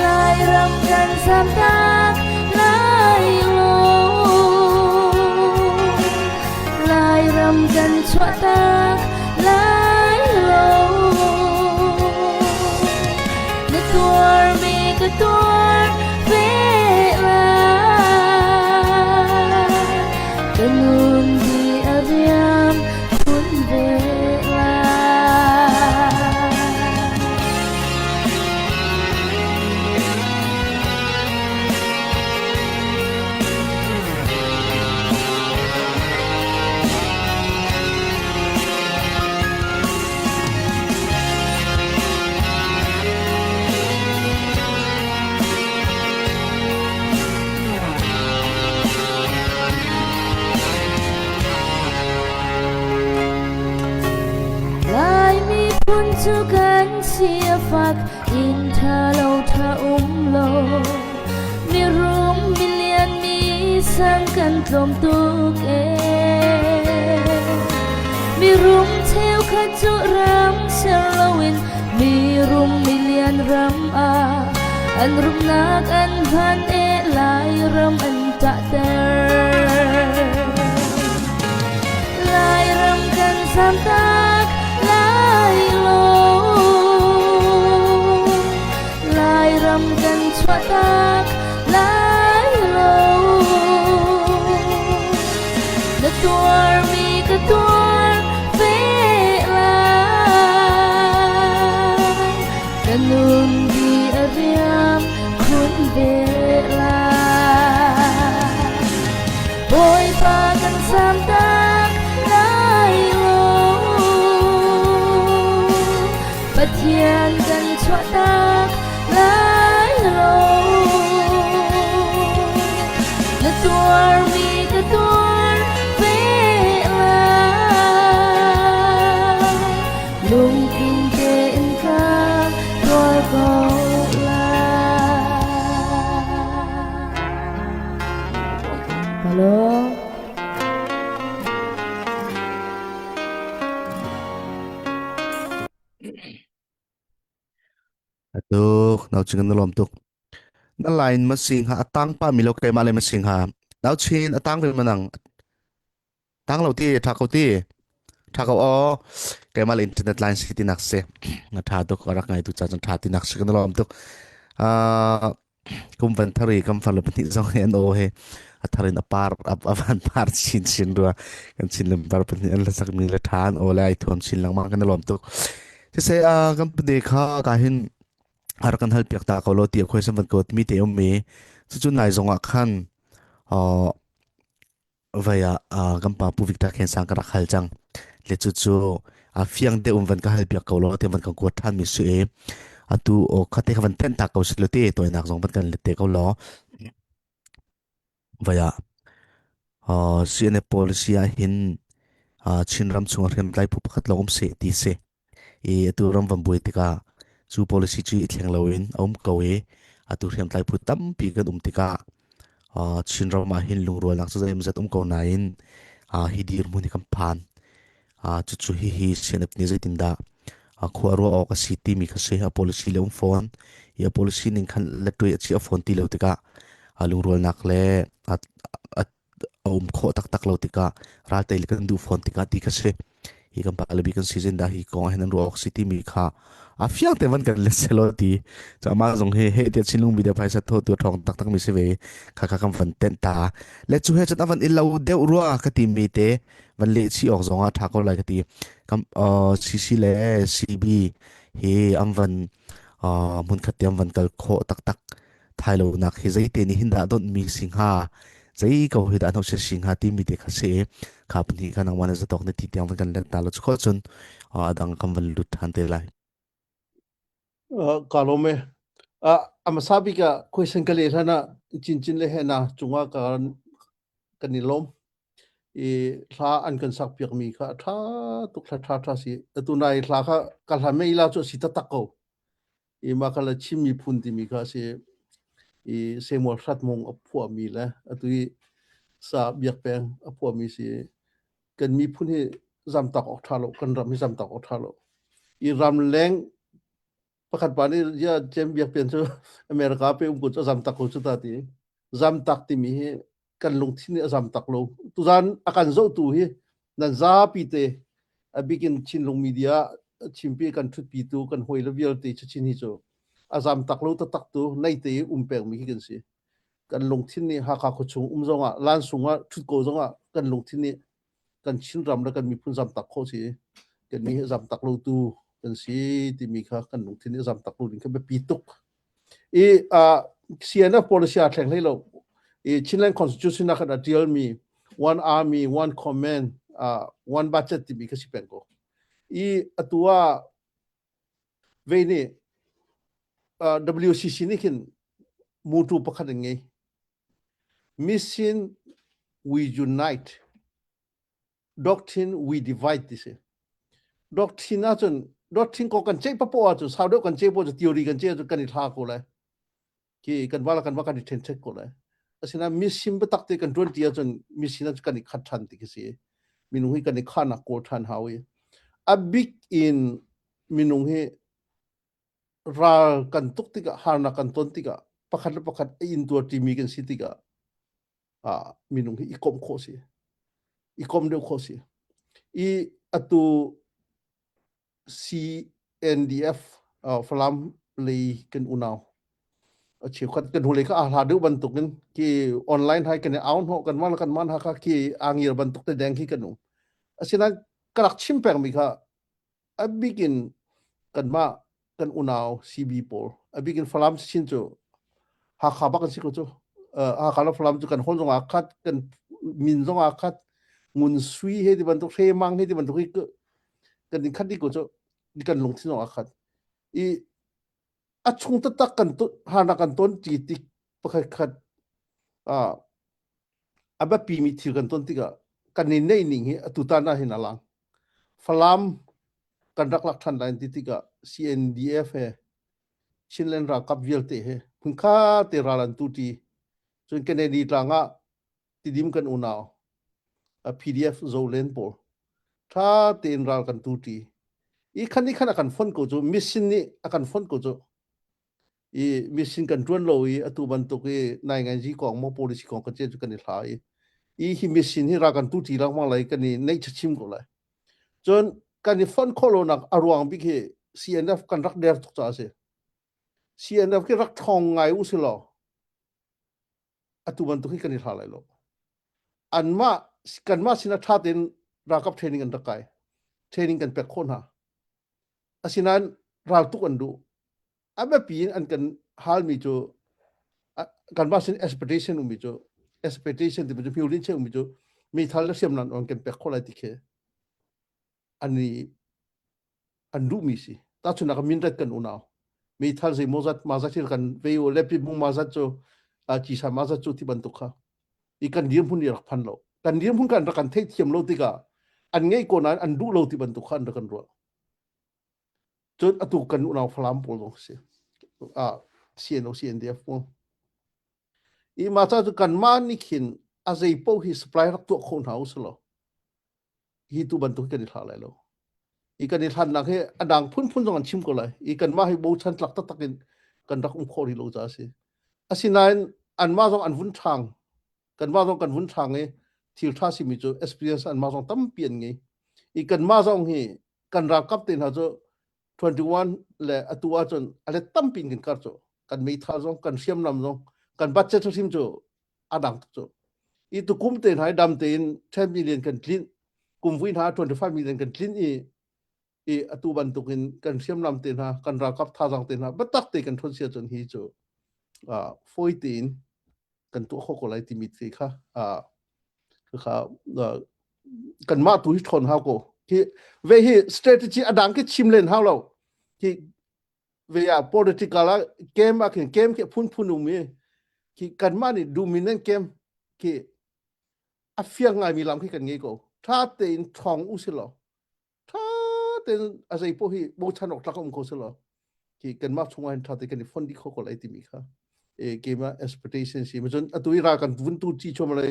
Lairam kan zaam tak lai lo. Lairam kan chuah tak lai lo. Na tuarmi ka tuar ve lai. Ka nun di a riam khun ve lai. Lai miphun cu kan si a fak, inn ṭha lo ṭha um lo. Mirum milian mi sang kan tlawm tuk e. Mirum cheukhat cu ram ser loin mirum milian ram ah an rumnak an hman e. Lairam an ṭahter. Lairam kan zam tak lai lo. Lairam kan chuah tak lai lo. Na tuarmi ka tuar ve lai. Ka nun di a riam khun ve lai. Bawipa kan zam tak lai lo. Pathian kan chuah tak lai lo. Ka lawm. Tuk nau ching na lom tuk. Na line ma sing ha atang pa mi lo keimah le ma sing ha. Nau chin atang ve manang tang lo ti tha ko ti. Tha ko o keimah le internet line si ti nak se. Na tha tuk rak ngai tu cha chan tha ti nak si kan lom tuk. Ah kum van thari kam far le pahnih zong he an o he a thar in a par a van par chin chin rua kan chin lem par pahnih an la sak mi le tha an o le ai thuam chin lengmang kan lom tuk siseh kan pade kha ka hin har kan hal piak ta ko lo ti a khoi sam van ko mi te um mi cucu nai zong ah khan vai ah kan pa Pu Victor Khen Sang ka rak hal cang le cu cu a fiang deuh um van ka hal piak ko lo te van kan kuat than mi su e atu o khate ka van ten ta ko si lo te toinak zong van kan let te ko lo vai ah CNF policy ah hin Chinram chung hriamtlai phu pakhat lawng um se ti si i atu ram van buai tikah cu policy cu i thleng loin a um ko i atu hriamtlai phu tampi kan um tikah Chinram ah hin lungrualnak cu zeimawzat um ko nain hi dirhmun hi kan phan. Cucu hihi CNF nih zeitindah khua ruah awk a si timi kha si. A policy le um fawn. Hi a policy ning khan lettuai a chiah fawn ti lo tikah lungrualnak le a a um khawh taktak lo tikah raltei le kan duh fawn tikah ti kha si hi kan pa le bi kan si zen dah hi kong ah hin an ruah awk si timi kha a fiang te van kan let selaw ti chu ama zong he he tia chinlung video phaisa tho tu thong taktak mi si ve kha kha kan van tent ta le chu he chan avan ilo deuh rua ka ti mi te van le chi awk zong ah tha ko lai ka ti kam CC le CB hi am van mun khat tiam van kal kho taktak thai lo nak hi zeite nih hin dah donh mi si hnga zei ko hi dah no se si hnga timi te kha si kha pahnih kha nangmah na zatok na ti tiang van kan let ta lo chu kho cun adang kan van lut than te lai Ka lawm e. A hmasa bik ah question ka leh hlan ah cincin le he na cungah kan kan i lawm. I hla an kan sak piak mi kha a ṭha tuk hla ṭha ṭha si. Atu nai hla kha ka hla mei la cu a si taktak ko. I mah kha le Chin miphun timi kha a si i Samuel Hratmung a phuahmi le atu i sa Biak Peng a phuahmi si. Kan miphun hi zamtak awk ṭha lo, kan ram hi zamtak awk ṭha lo. I ramleng pakhat pa nih ya Cem Biak Pian cu America pe um ko cu a zamtak ko cu ta ti. Zamtak timi hi kan lungthin nih a zam tak lo. Tuzan a kan zohtu hi nan zapi te a bikin Chinlung media chimpi kan ṭhutpitu kan hawi le vialte chin hi cu a zam tak lo taktak tu nei te i um pengmi khi kan si. Kan lungthin nih Hakha khuachung um zongah Lansung ah ṭhut ko zongah kan lungthin nih kan Chinram le kan miphun zam tak khawh si. Kan mi hi zam tak lo tu kan si timi kha kan lungthin nih zam tak lo ding kha biapi tuk. I uh, CNF policy aa thleng hlei lo. I Chinland Constitution ah khan a tialmi one army, one command, uh, one budget timi kha si peng ko. I atu ah ve nih uh, WCC nih khin mutu pakhat an ngei. Mission we unite. Doctrine we divide ti si. Doctrine ahcun doctrine ko kan ceih papoh ahcun sau deuh kan ceih poh cu theory kan ceih ahcun kan i thla ko lai. Ki kan vala kan va kan i then thek ko lai. Asinain mission biatak te kan tuan ti ahcun mission ahcun kan i khat than ti khi si. Minung hi kan i khahnak kawl than hau i. A bik in minung hi ral kan tuk tikah harnak kan ton tikah pakhat le pakhat a intuar ṭimi kan si tikah ah minung hi i komh khawh si i komh deuh khawh si i atu CNDF uh, Falam lei kan unau a cheukhat kan hnulei kha a hla deuh bantukin ki online hai kan i au hnawh kan man kan man ha kha ki angir bantuk te deng khi kan um asinain ka rak chim pengmi kha a bik in kanmah kan unau CB pawl a bik in Falam chin cu Hakha bak an si ko cu Hakha le Falam cu kan hol zong aa khat kan min zong aa khat ngun sui he ti bantuk hre mang he ti bantuk hi kan in khat dih ko cu kan lungthin zong aa khat i a chung taktak kan harnak kan ton ti tik pakhat khat a biapimi thil kan ton tikah kan i neih ning hi atu tan ah hin a lang. Falam kan rak lak ṭhan lai ti tikah CNDF he Chinland ralkap vialte he hmunkha te ral an tu ṭi. Cun Kennedy tlang ah. Tidim kan unau a PDF Zolen pawl ṭha tein ral kan tu ṭi. I khan i khan a kan fon ko cu mission nih a kan fon ko cu. I mission kan ṭuan lo i atu bantuk i nai ngai zi kong maw policy kong kan cu kan i hla i i hi mission hi ral kan tu ṭi lengmang lai kan i neih chachim ko lai. Cun kan i fon khawh lonak a ruang bik hi CNF kan rak der tuk caah a si. CNF khi rak ṭhawng ngai u si law atu bantuk hi kan i hla lai lo. Anmah kanmah sinah ṭha tein ralkap training an rak kai. Training kan pek khawh hna. Asinain raltuk an duh. A biapi in an kan halmi cu kanmah sin expectation ummi cu expectation timi cu hmiulin che ummi cu meithal le hriamnam an kan pek khawh lai ti khi an i an duhmi si. Tahchunhnak ah minret kan unau meithal zeimawzat ma zat hi kan vei u le pibung ma zat cu cisa ma zat cu ti bantuk kha i kan dirhmun i rak phan lo kan dirhmun kan rak kan theihthiam lo tikah an ngei ko nain an duh lo ti bantuk kha an rak kan ruah cun atu kan unau Falam pawl zong si ah CNO CNDF pawl i ma ca cu kanmah nih khin a zei paoh hi supply rak tuah kho hna u selaw hi tu bantuk kan i hlah lai lo. I kan i hlannak hi a dang phunphun zong an chim ko lai. I kanmah hi bochan tlak taktak in kan rak um khawh rih lo caah a si. Asinain anmah zong an vun ṭhang. Kanmah zong kan vun ṭhang i thil ṭha simi cu experience anmah zong tampi an ngei. I kanmah zong hi kan ralkap te hna cu 21 le atu ahcun a let tampi in kan kar cu. Kan meithal zong, kan hriamnam zong, kan budget hrim cu a dang tuk cu i tukum te hna i dam tein 10 million kan tlinh kum vui hna 25 million kan tlinh i i atu bantuk in kan hriamnam te hna kan ralkap thazang te hna biatak te kan ṭhawn sia cun hi cu fawi tein kan tuah kho ko lai timi te kha kha kanmah tu hi ṭhawn hau ko hi ve hi strategy a dang khi chim len hau lo hi ve ah political ah game ah khin game khi phunphun um i khi kanmah nih dominant game khi a fiang ngaimi lam khi kan ngei ko tha tein ṭhawng u si law tha tein a zei poh hi bochan awk tlak um ko si law khi kanmah chungah hin tha tein kan i fon dih kho ko lai timi kha e game ah expectation si cun atu i ra kan vun tu chi chom lai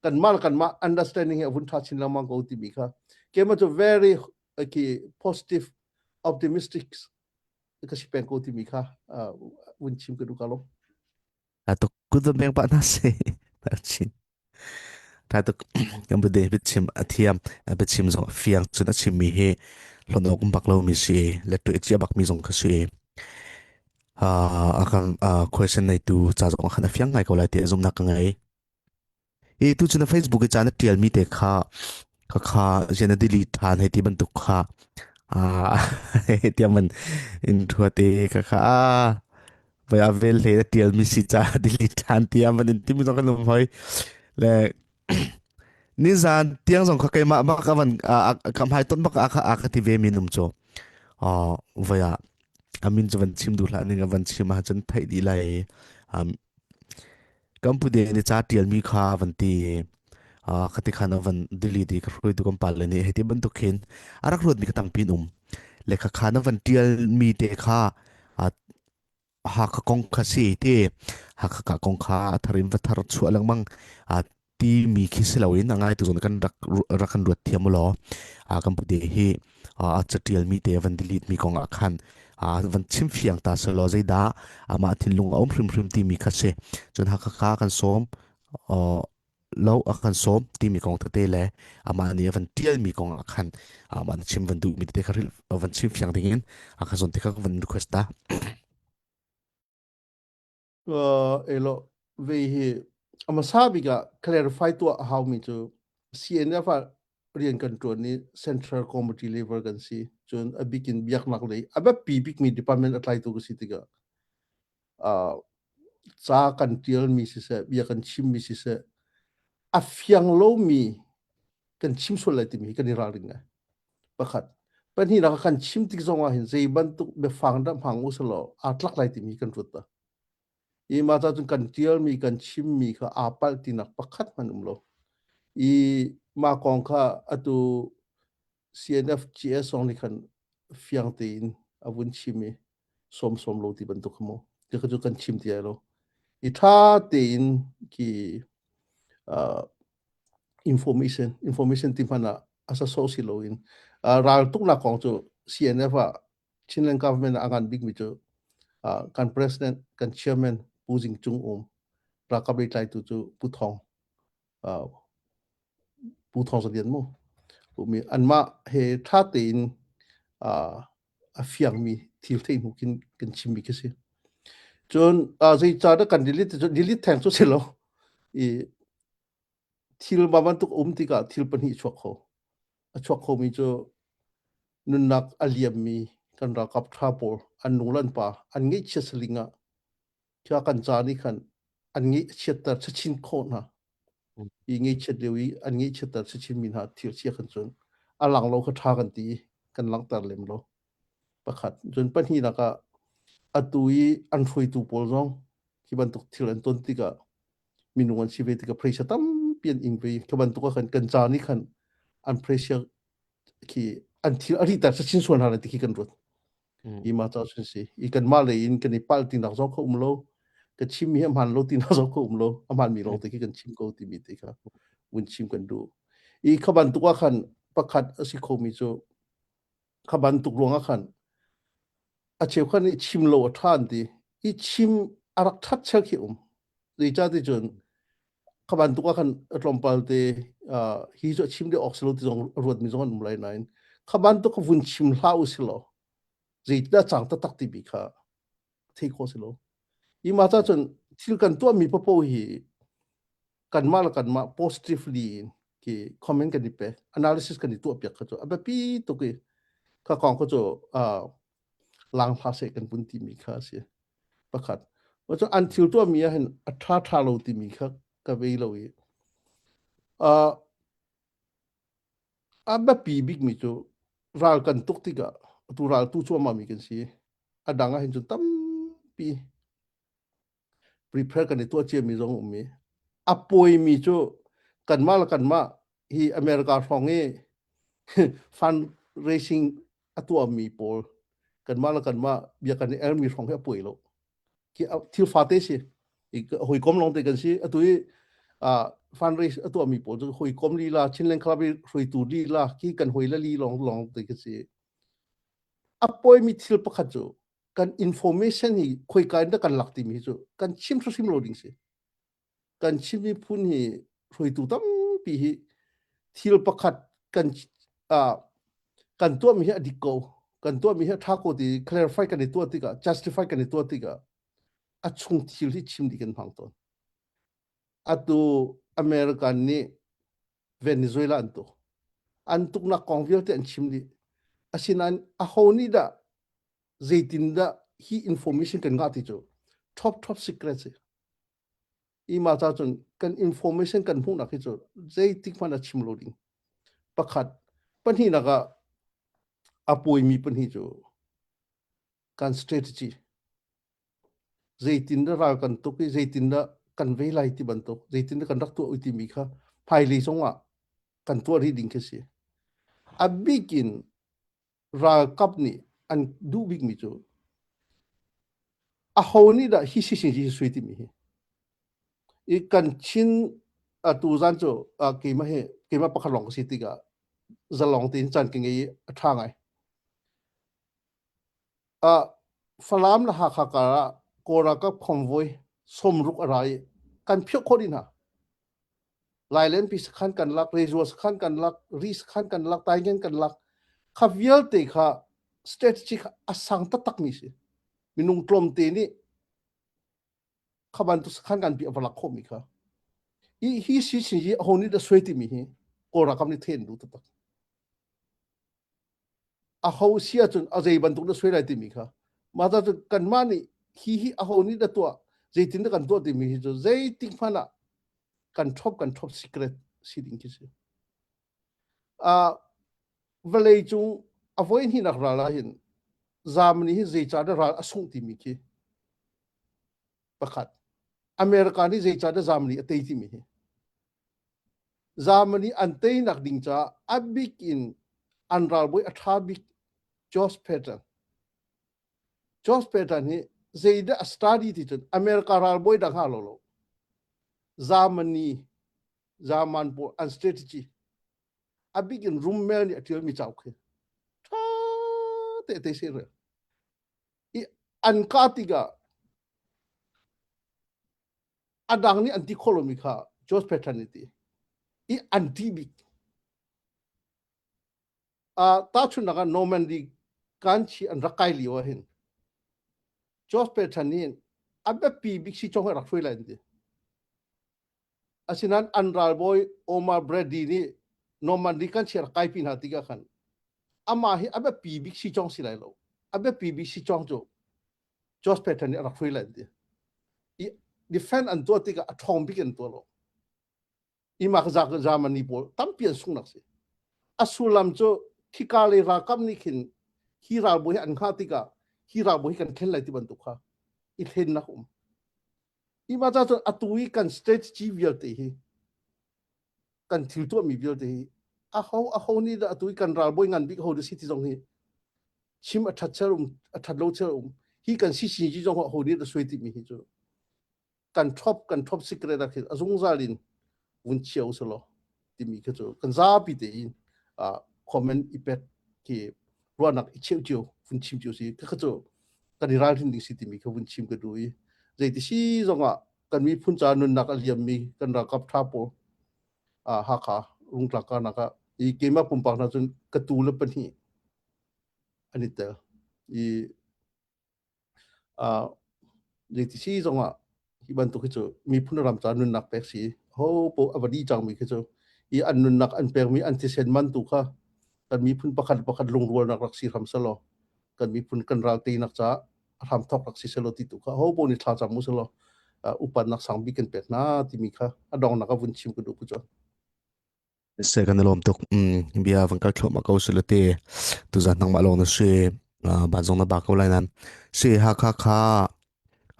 kanmah kanmah understanding hi a vun tha chin lengmang ko timi kha game cu very khi positive optimistic ka si peng ko timi kha vun chim ka duh ka lo. Ta tuk kut beng pa na se chin ta tuk kan bude biachim a thiam biachim zong fiang cun a chim mi hi hlon ok bak lo mi si le tu chia bak mi zong kha si a kan question nei tu cha zong khan a fiang ngai ko lai ti zum nak ka ngai I tucun na Facebook i ca na ṭialmi te kha khakha zian na delete ṭhan hei ti bantuk kha ah tiang man in thuat i khakha ah voi a vel hle na ṭialmi si ca delete ṭhan tiah man in timi zong kan um hoi le nizan tiang zong kha keimah bak a van ka hmai ton bak a kha a ka ti ve mi num cu voi ah a min cu van chim duh hlah ning a van chim ahcun theih dih lai Kan pu de nih ca ṭialmi kha a van ti i khati khan a van delete i ka hruaitu kan pale nih hiti bantuk khin a rak ruatmi kha tampi an um. Le khakha na van ṭialmi te kha Hakha kong kha si ti Hakha ka kong kha a thar in va thar chuah lengmang timi khi si loin a ngaitu zong kan rak rak kan ruat thiam law kan pu de hi a catialmi te van delete mi kong ah khan van chim fiang ta selaw zeidah amah thinlung a um hrimhrim timi kha si cun Hakha kha kan sawm lo a kan sawm timi kong tete le amah nih a van tialmi kong ah khan amah na chim van duhmi tete kha van chim fiang ding in a ka zawn te kha van request ta Elo vei hi a hmasa bik ah clarify tuah a haumi cu CNF ah rian kan ṭuan i Central Committee level kan si. Cun a bik in biaknak lei a biapi bikmi department a tlaitu ka si tikah uh, ca kan ṭialmi siseh, bia kan chimmi siseh, a fiang lomi kan chim sual lai timi hi kan i ralring ngai. Pakhat. Pahnihnak kan chim tik zong ah hin zei bantuk biafang dah hmang u selaw aa tlak lai timi kan ruat ta. I mah ca cun kan tialmi kan chimmi kha aa palh tinak pakhat hmanh um lo. I mah kong kha atu CNF GS zong nih khan fiang tein a vun chim i sawm sawm lo ti bantuk kha mu. Ti kha cu kan chim ti ai lo. I ṭha tein khi Uh, information information ti hmanh ah a sa so si loin uh, ral tuknak kong cu CNF ah Chinland government ah a ngan bikmi cu uh, kan president kan chairman Pu Zing Cung um ralkap lei tlaitu cu Pu Thawng uh, Pu Thawng Za Lian mu umi anmah he tha tein uh, a fiangmi thil theih hnu khin kan chimmi khi si. Cun uh, zei ca dah kan delete cu delete theng cu si lo. I thil ma bantuk um tikah thil pahnih chuak kho. A chuak khomi cu nunnak a liammi kan ralkap tha pawl an nu le an pa an ngeihchiat saling ah Khia kan ca nih khan an ngeihchiatter chachin khawh hna. I ngeihchiat lio i an ngeihchiatter chachin mi hna thil chia khan cun a lang lo kha ṭha kan ti i kan langhter lem lo. Pakhat. Cun pahnihnak ah atu i an hruaitu pawl zong hi bantuk thil an ton tikah minung an si ve tikah pressure tampi an ing ve. Khi bantuk ah khan kan ca nih khan an pressure khi an thil a rihter chin sual hna lai ti khi kan ruat. I ma ca sun si. I kanmah lei in kan i palh tinak zong kha um lo. Ka chim hi a hmaan lo tinak zong kha um lo. A hmaan mi lawng te khi kan chim ko timi te kha vun chim kan duh. I kha bantuk ah khan pakhat a si khomi cu kha bantuk ruang ah khan a cheukhat nih chim lo a ṭha an ti. I chim a rak ṭhat chel khi um. Zeicah ti cun kha bantuk ah khan a tlawmpal te hi cu a chim deuh awk si lo ti zong a ruatmi zong an um lai nain kha bantuk kha vun chim hlah u si law zeitindah cang taktak timi kha thei khawh si lo. I mah ca cun thil kan tuahmi paoh hi kanmah le kanmah positively in ki comment kan i pe analysis kan i tuah piak kha cu a biapi tuk i kha kong kha cu lang hlah seh kan vun timi kha a si. Pakhat. Cu an thil tuahmi ah hin a ṭha ṭha lo timi kha ka vei lo i uh, a biapi bikmi cu ral kan tuk tikah atu ral tu cuahmah mi kan si. A dang ah hin cun tampi prepare kan i tuah ciami zong um i a pawimi cu kanmah le kanmah hi America hrawng i fundraising a tuahmi pawl kanmah le kanmah bia kan i elmi hrawng hi a pawi lo khi thil fate si hawikom lawng te kan si atu i fundraise a tuahmi pawl cu hawikom lila Chinland Club i hruaitu lila khi kan hawi le li lawng lawng te kan si a pawimi thil pakhat cu kan information hi khoika in dah kan lak timi hi cu kan chim hrimhrim lo ding si kan Chin miphun hi hruaitu tampi hi thil pakhat kan uh, kan tuahmi hi a dik ko kan tuahmi hi a ṭha ko ti clarify kan i tuah tikah justify kan i tuah tikah a chung thil hi chim dih kan hmang tawn atu American nih Venezuela an tuk an tuknak kong vialte an chim dih asinain aho nih dah zeitindah hi information kan ngah ti cu top top secret si ima ca cun kan information kan hmuhnak hi cu zeitik hmanh a chim lo ding pakhat pahnihnak ah a puaimi pahnih cu kan strategy zeitindah ral kan tuk i zeitindah kan vei lai ti bantuk zeitindah kan rak tuah timi kha hmailei zongah kan tuah rih ding khi si a bik in ralkap nih an duh bikmi cu aho nih dah hi si hi sui timi hi i kan Chin atu zan cu keimah hi keimah pakhat lawng ka si tikah zalong tein caan ka ngei i a ṭha ngai. Uh, Falam le Hakha kar ah Kawl ralkap convoy 60 a ra i kan phiah khawh dih hna. Lailenpi sakhan kan lak, Rezua sakhan kan lak, Ri sakhan kan lak, Taingen kan lak. Kha vialte kha strategy kha a sang taktakmi si. Minung tlawmte nih kha bantuk sakhan kan pi a va lak khawhmi kha. I hi si sin hi aho nih dah suai timi hi Kawl ralkap nih theih an duh taktak. Aho si ahcun a zei bantuk na suai lai timi kha. Mah ta cu kanmah nih hi hi aho nih dah tuah zeitin dah kan tuah timi hi cu zeitik hmanh ah kan ṭhop kan ṭhop secret si ding khi si. Uh, vawlei cung a voi hnihnak ral ah hin Germany hi zeicah dah ral a sungh timi khi pakhat. America nih zeicah dah Germany a tei timi hi. Germany an teinak ding caah a bik in an ralbawi a ṭha bik George Patton. George Patton hi zeidah a study ti cun America ralbawi dang ha lo lo. Germany. Zaman pawl an strategy a bik in Rummel nih a ṭialmi cauk hi ṭha te te se rel. I an kah tikah a dang nih an ti khawh lomi kha George Patton nih ti i an ṭih bik. Uh, tahchunhnak ah Normandy kanchi an rak kai lio ah hin George Patton nih a biapi bik si cong hi rak hruai lai an ti. Asinain an ralbawi Omar Brady nih Normandy kan chia rak kaipi hna tikah khan amah hi a biapi bik si cong si lai lo. A biapi bik si cong cu George Patton nih a rak hruai lai an ti. I defend an tuah tikah a ṭhawng bik an tuah lo. Ima ka Germany pawl tampi an sungnak si. A sullam cu khika lei ralkap nih khin hi ralbawi hi an hngah tikah hi ralbawi hi kan thlen lai ti bantuk kha i thlennak um. Ima ca cun atu i kan strategy vialte hi kan thil tuahmi vialte hi aho aho nih dah atu i kan ralbawi ngan bik ho dah si ti zong hi chim a ṭhat chel um a ṭhat lo chel um hi kan si sin zong ho nih dah suai timi hi cu kan top kan top secret ah khin a zungzal in vun chia u selaw timi kha cu kan zapi tein comment i pek khi ruahnak i cheuh cio vun chim cio si kha cu kan i ralrin ding si timi kha vun chim ka duh i zeiti si zongah kan miphun ca nunnak a liammi kan ralkap tha pawl Hakha Rungtlak karnak ah i keimah pumpak hna cun ka tu le pahnih an i tel i Uh, zeiti si zongah hi bantuk hi cu miphun ram ca nunnak pek si ho po a va di cangmi khi cu i an nunnak an pekmi an thisen man tu kha kan miphun pakhat pakhat lungrualnak rak si hram selaw kan miphun kan ral teinak ca hram thok rak si selaw ti tu kha ho po nih thla cam mu selaw uh, upatnak sang bik kan pek hna timi kha a dongnak a vun chim ka duh ku cu Se kan i lawm tuk. Mm, bia van kal thluahmah ko sila te. Tuzan nangmah lawng na si. Uh, ban zong na ba ko lai nan. Si Hakha kha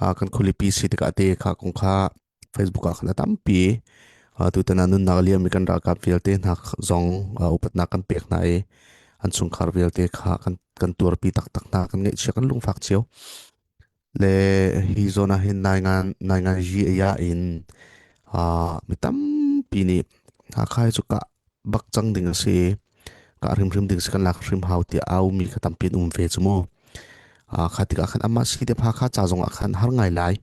uh, kan khualipi si tikah te kha kong kha Facebook ah khan a tampi. Uh, tutan ah nunnak a liammi kan ralkap vialte hna zong uh, upatnak kan pek hna i an chungkhar vialte kha kan kan tuarpi taktak hna kan ngaihchia kan lungfak cio. Le hi zawn ah hin naingan naingan yi aya in uh, mi tampi nih Hakha hi cu kah bak cang ding a si. Kah hrimhrim ding si kan lak hrim hau tiah au mi kha tampi an um ve cu mu. Uh, kha tikah khan amah CDF Hakha ca zong ah khan har ngai lai.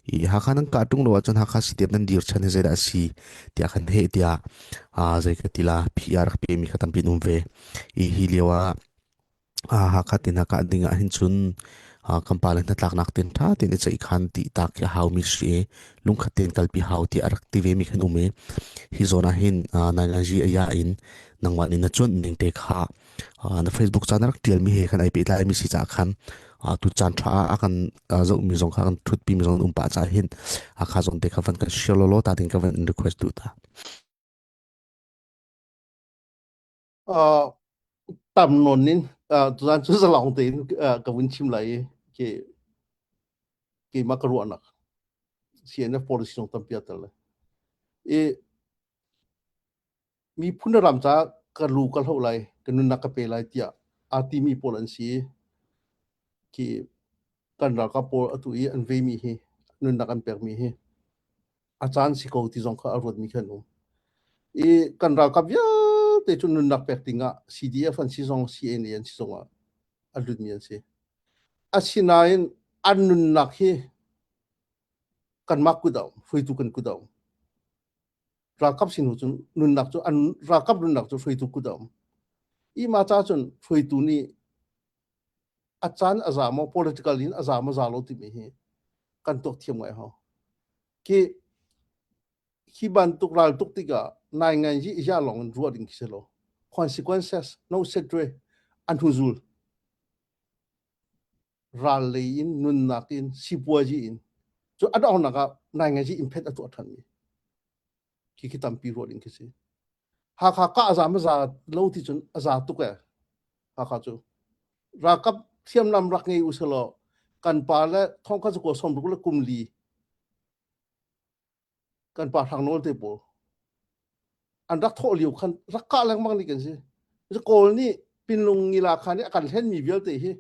I Hakha nan kah ṭung lo ahcun Hakha CDF nan dir chan hi zeidah a si tiah khan heh tiah uh, zei ka ti la PR rak pe mi kha tampi an um ve. I hi lio ah Hakha te hna kah ding ah hin cun kan pale hnatlaknak ten ṭha tein i ceihkhan ti tak khi a haumi si i lungkhat tein kalpi hau tiah a rak ti ve mi khan um i hi zawn ah hin nainganzi a ya in nangmah nih na cuanh ning te kha na Facebook ca na rak ṭialmi he khan ai pehtlai mi si caah khan tu caan ṭha ah a kan zohmi zong kha kan ṭhutpi mi zong an um pah caah hin kha zawn te kha van kan share lawlaw ta ding ka van in request duh ta. Uh, tam nawn in uh, tuzan cu zalong tein uh, ka vun chim lai i ke keimah ka ruahnak CNF policy zong tampi a tel lai. I miphun ram ca ka lu ka hloh lai ka nunnak ka pe lai tiah aa timi pawl an si i khi kan ralkap pawl atu i an veimi hi nunnak an pekmi hi a caan si ko ti zong kha a ruatmi kha an um. I kan ralkap vialte cu nunnak pek dingah CDF an si zong CNA an si zongah a lutmi an si. Asinain an nunnak hi kanmah kut a um, hruaitu kan kut a um. Ralkap sin hnu cun nunnak cu an ralkap nunnak cu hruaitu kut a um. I mah ca cun hruaitu nih a caan a za maw political in a za maw za lo timi hi kan tuak thiam ngai hau. Khi hi bantuk ral tuk tikah nai ngai hi ya long in ruah ding khi si lo. Consequences no setre an hnu zul ral lei in nunnak in sipuazi in cu a donghnak ah nai ngai hi impact a tuah than mi khi khi tampi ruah ding khi si. Hakha ka a za ma za lo ti cun a za tuk e. Hakha cu ralkap thiamnam rak ngei u selaw kan pa le thong kha cu ko som ruk le kum li kan pa hrang nawl te pawl an rak thawh lio khan rak kah lengmang ni kan si kawl nih pinlung ngila khan nih a kan hlen mi vialte hi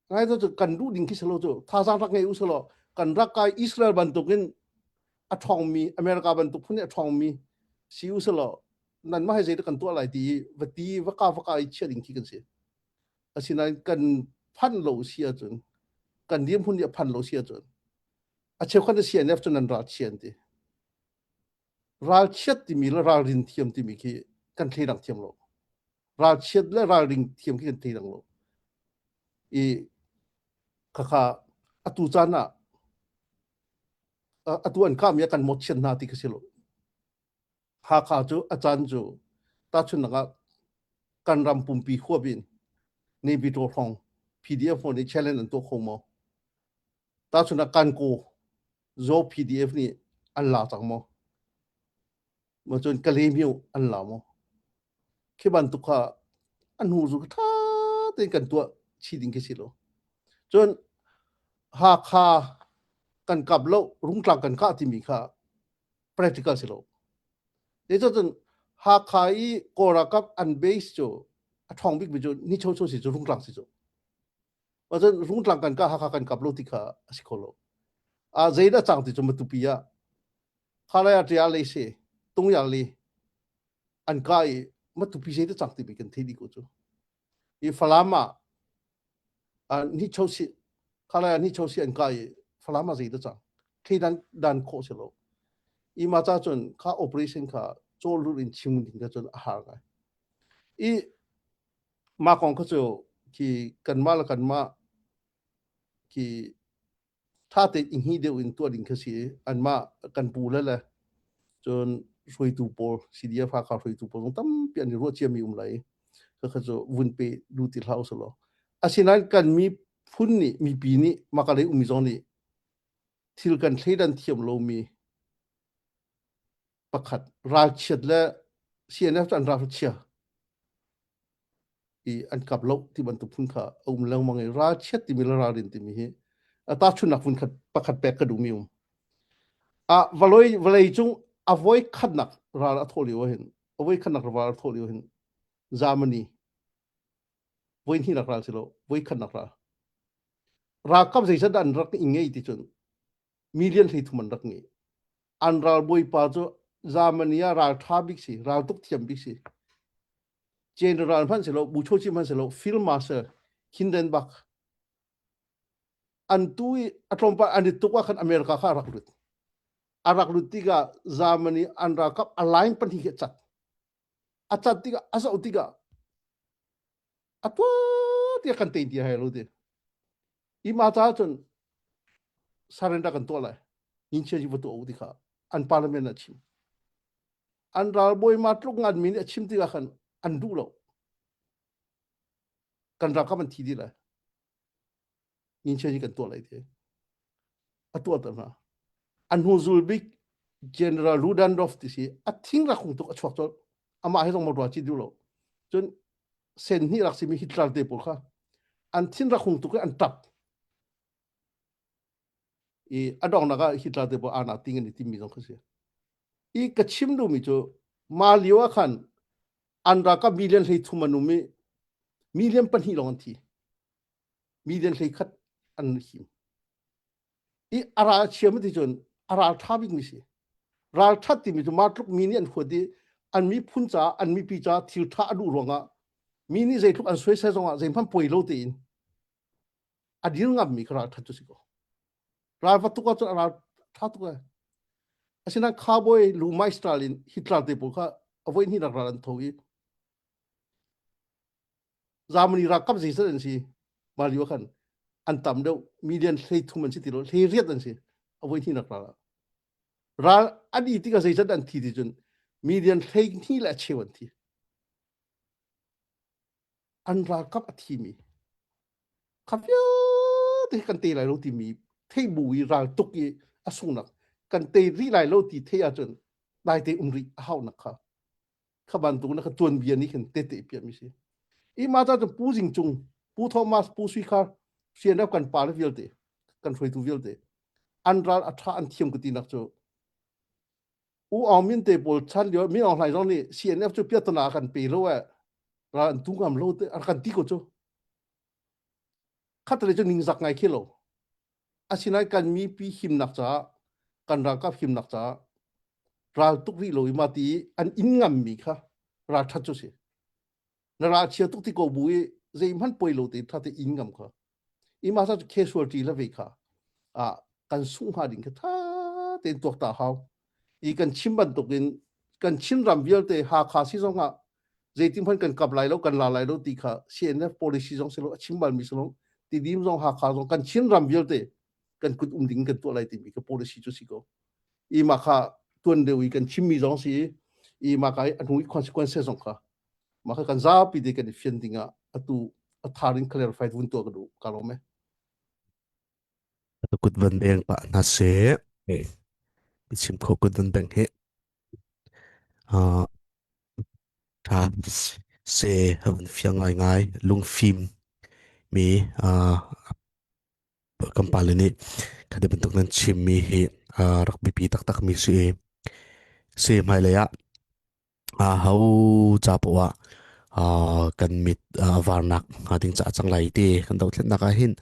ngai cu kan duh ding khi selo cu thazaang rak ngei u selaw kan rak kai Israel bantukin. A ṭhawngmi America bantuk phun i a ṭhawngmi si u selaw nanmah he zeidah kan tuah lai ti i va ti va ka va ka i chiah ding khi kan si. Asinain kan phanh lo si ahcun kan dirhmun nih a phanh lo si ahcun a cheukhat na CNF cu nan ralchia an ti. Ralchiat timi le ralrin thiam timi khi kan thleidang thiam lo. Ralchiat le ralring thiam khi kan thleidang lo. I khakha atu caan ah atu an kahmi ah kan mawhchiat hna ti khi si lo. Hakha cu a caan cu tahchunhnak ah kan ram pumpi huap in Naypyidaw hrawng PDF pawl nih challenge an tuah kho maw? Tahchunhnak Kankaw Zaw PDF nih an la cang maw? Ma cun Kalaymyo an la maw? Khi bantuk kha an hnu zu ṭha tein kan tuah chih ding khi si lo. Cun Hakha kan kap lo, Rungtlang kan kah timi kha practical si lo. Zeicahcun Hakha i Kawl ralkap an base cu a ṭhawng bikmi cu ni cho cho si cu Rungtlang si cu. Cun Rungtlang kan kah Hakha kan kap lo ti kha a si kho lo. Ah zeidah cang ti cu Matupi ah Khalaya ṭia le si Tungyang le an kah i Matupi zeidah cang timi kan thei dih ko cu. I Falam ah ni cho si khalai ni cho si an kai i Falam ah zeidah cang thleidan dan khawh si lo. I ma ca cun kha operation kha cawl lut in chim ding kha cun a har ngai. I mah kong kha cu khi kanmah le kanmah khi ṭha tein i hngih deuh in tuah ding kha si i anmah kan pu le le cun hruaitu pawl CDF Hakha hruaitu pawl zong tampi an i ruah ciami um lai i kha cu vun pe duh ti hlah usih law asinain kan miphun nih mipi nih maka lei ummi zong nih thil kan thleidan thiam lomi pakhat ralchiat le CNF cu an ralchia i an kap lo ti bantuk phun kha a um lengmang i ralchiat timi le ralrin timi hi tahchunnak phun khat pakhat pek ka duhmi um a valoi vawlei cung a voi khatnak ral a thawh lio hin a voi khatnak ral a thawh lio hin Germany voi hnihnak ral si lo voi khatnak ral ralkap zeizat an rak i ngei ti cun million 30 an rak ngei an ralbawipa cu Germany ah ral ṭha bik si raltuk thiam bik si general hmanh si lo buchochi hmanh si lo field marshal Hindenburg an tu i a tlawmpal an i tuk ah khan America kha a rak lut a rak lut tikah Germany an ralkap a line pahnih khi a cat a cat tikah a zoh tikah a tuah tiah kan tein ti hai lo ti ima ca cun surrender kan tuah lai in chia ji va tuah u ti kha an parliament ah chim an ralbawi ma tluk ngan mi nih a chim tikah khan an duh lo kan ralkap an thi dih lai in chia ji kan tuah lai ti a tuah ter hna an hnu zul bik general Ludendorff ti si a thing rak hung tuk a chuak colh amah he zong mo chi duh lo cun sen hnih rak simi Hitler te pawl kha an thin rak hung tuk i an tap i a donghnak ah Hitler te pawl ana ting an i timmi zong kha si i ka chim duhmi cu ma lio ah khan an ralkap million 33 an um i million pahnih lawng an thi million 11 an him i a ral chiam ti cun a ral ṭha bikmi si ral ṭhat timi cu mah tluk mi nih an huat i an miphun caah an mipi caah thil ṭha a duh ruangah mi nih zeitluk an soisel zongah zeihmanh poi lo tein a dir ngammi kha ral ṭhat cu si ko ral va tuk ahcun a ral ṭha tuk ai asinain cowboy lu maestral in Hitler te pawl kha a voi hnih rak ral an tho i Germany ralkap zeizat an si mah lio khan an tam deuh million 33 an si ti lo 18 an si a voi hnih nak ral ah ral an i tikah zeizat an thi ti cun million 12 le a cheu an thi an ralkap a thimi kha vialte kan te lai lo timi thei bu i ral tuk i a sungnak kan te rih lai lo ti thei ahcun dai te um rih a haunak kha kha bantuk na kha tuanbia nih khin tete piah mi si i ma ta pu Jing Cung pu Thomas pu Sui Khar CNF kan pa le vialte kan hruaitu vialte an ral a tha an thiam ka ti nak cu U Aung Min te pawl chan lio Min Aung Hlaing zong nih CNF cu piatana kan pe lo eh ral an tu ngam lo te an kan ti ko cu khat le cu ningzak ngai khi lo asinain kan mipi himnak caah. Kan ralkap himnak caah ral tuk rih lo i mah ti i an inn ngammi kha ralṭhat cu si. Na ralchia tuk ti ko bu i zeihmanh poi lo tein ṭha te inn ngam kha. I mah cu casualty la ve kha ah kan sungh hnga ding kha ṭha tein tuak ta hau. I kan chim bantukin kan Chinram vialte Hakha si zong ah zeitin hmanh kan kap lai lo kan la lai lo ti kha CNF policy zong si lo a chim balmi si lo Tidim zong Hakha zong kan Chinram vialte kan kut um ding kan tuah lai timi ka policy cu si ko. I mah kha tuan deuh i kan chimmi zong si i mah ka i a hnu i consequences zong kha mah kha kan zapi te kan i fian ding ah atu a thar in clarify vun tuah ka duh ka lawm e. Kut van beng pah hna seh. Chim kho kut van beng hi. Uh, tha se van fiang ngai ngai lungfim mi uh, kan pale nih khati bantuk nan chimmi hi rak biapi taktak mi si i si hmailei ah ho ca poah ah kan mit a varnak hnga ding caah cang lai ti kan dothlennak ah hin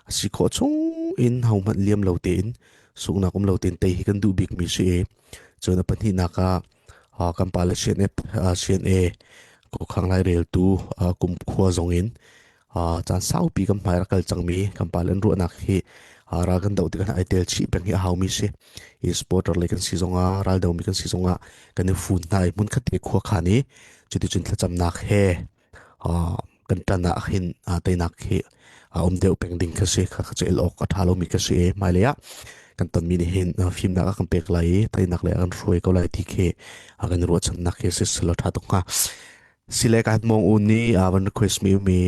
a si khawh chung in ho hmanh liam lo tein sunghnak um lo tein tei hi kan duh bik mi si i cun a pahnihnak ah kan pale CNF CNA Kokhang Laireltu kumkhua zong in caan saupi kan hmai rak kal cangmi kan pale an ruahnak hi ral kan doh tikah ai tel chih peng hi a haumi si i supporter lei kan si zongah ral domi kan si zongah kan i fun hna i hmun khat te khua khan i cuticun thlacamnak he kan tan ah hin teinak hi a um deuh peng ding kha si kha kha cu el awk a ṭha lomi kha si i hmailei ah kan tonmi nih hin fimnak a kan pek lai i teinak lei a kan hruai ko lai ti khi kan i ruahchannak hi si selaw ṭha tuk hnga. Sile kan mong un nih van request mi umi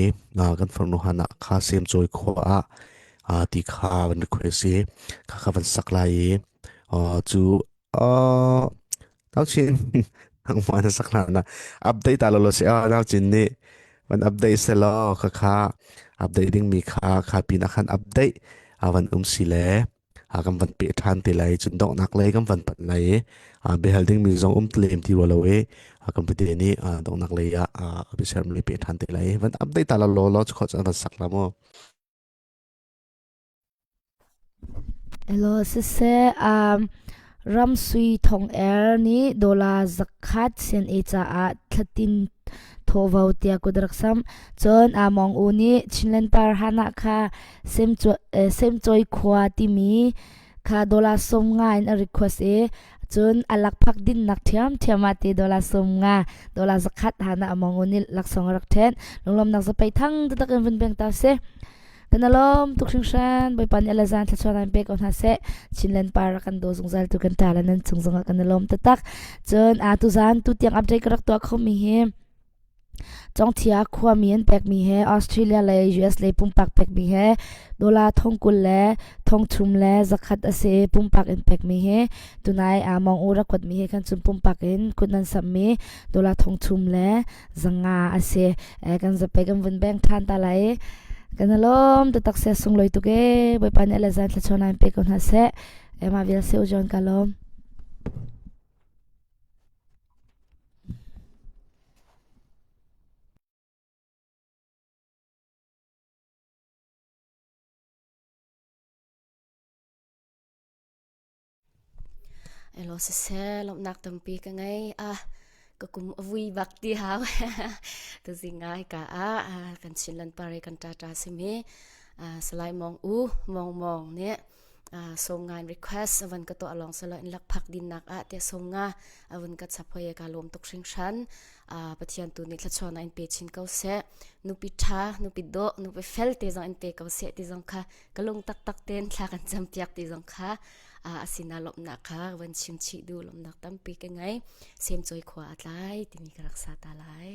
kan farnu hana kha sem cawi khua ah ti kha van request i kha kha van sak lai i cu Tauchin nangmah na sak hna na update ta lo lo si ah Tauchin nih van update se law kha kha update ding mi kha kha pin ah khan update a van um si le a kan van pe ṭhan te lai cun donghnak lei kan van panh lai i biahal ding mi zong um lem ti rua lo i kan pate nih donghnak lei ah biaser mi pe ṭhan te lai van update ta lo law law cu khawh cun van sak la mu. Hello, siseh Ramsui Thong Er nih dollar zakhat CNA caah thlatin thawhvo tiah kut a rak samh. Cun Aa Mawng U nih Chinland Par Hanah kha Semcawi khua timi kha dollar 50 in a request i cun a lakphak dinnak ṭhiamṭhiam ah ti dollar 50 dollar zakhat hana A Mawng U nih laksawng a rak ṭhen. Lunglawmnak zapei thang taktak in vun peng ta sih. Kan alawm tuk hringhran Bawipa nih alazan thluachuah in pe ko hna seh. Chinland par rak kan daw zungzal tu kan ṭa le nan cung zongah kan alawm taktak. Cun a tuzan tu tiang update ka rak tuah khomi hi Congthia khuami an pekmi he Australia le US le pumpak pekmi he dollar thongkul le thongthum le zakhat a si pumpak in pekmi he tunai a mong u rak kuatmi he khan cun pumpak in kut nan sammi dollar thongthum le zanga a si kan zape kan vun beng ṭhan ta lai kan alawm taktak se sunglawi tuk e bawipa nih le zan thlachuan in pe ko hna seh ema vial se u John ka lawm Elo siseh lawmhnak tampi ka ngei. Ah, ka kum a vui bak ti hau. Tuzing ah hika ah kan Chinland Pari kan ṭaṭa simi Salai Mong U Mong Mong nih sawmnga in request a van ka tuah lawng silo in lakphak dinnak ah tiah sawmnga a vun ka chap hoi ka lawm tuk hringhran. Pathian tu nih thluachuahnak in pe chin ko seh. Nupi ṭha, nupi dawh, nupi fel te zong in pe ko seh ti zong kha ka lung taktak tein thla kan campiak ti zong kha a sinah lawmhnak kha van chim chih duh lawmhnak tampi ka ngei semcawi khua a tlai timi ka rak sa ta lai.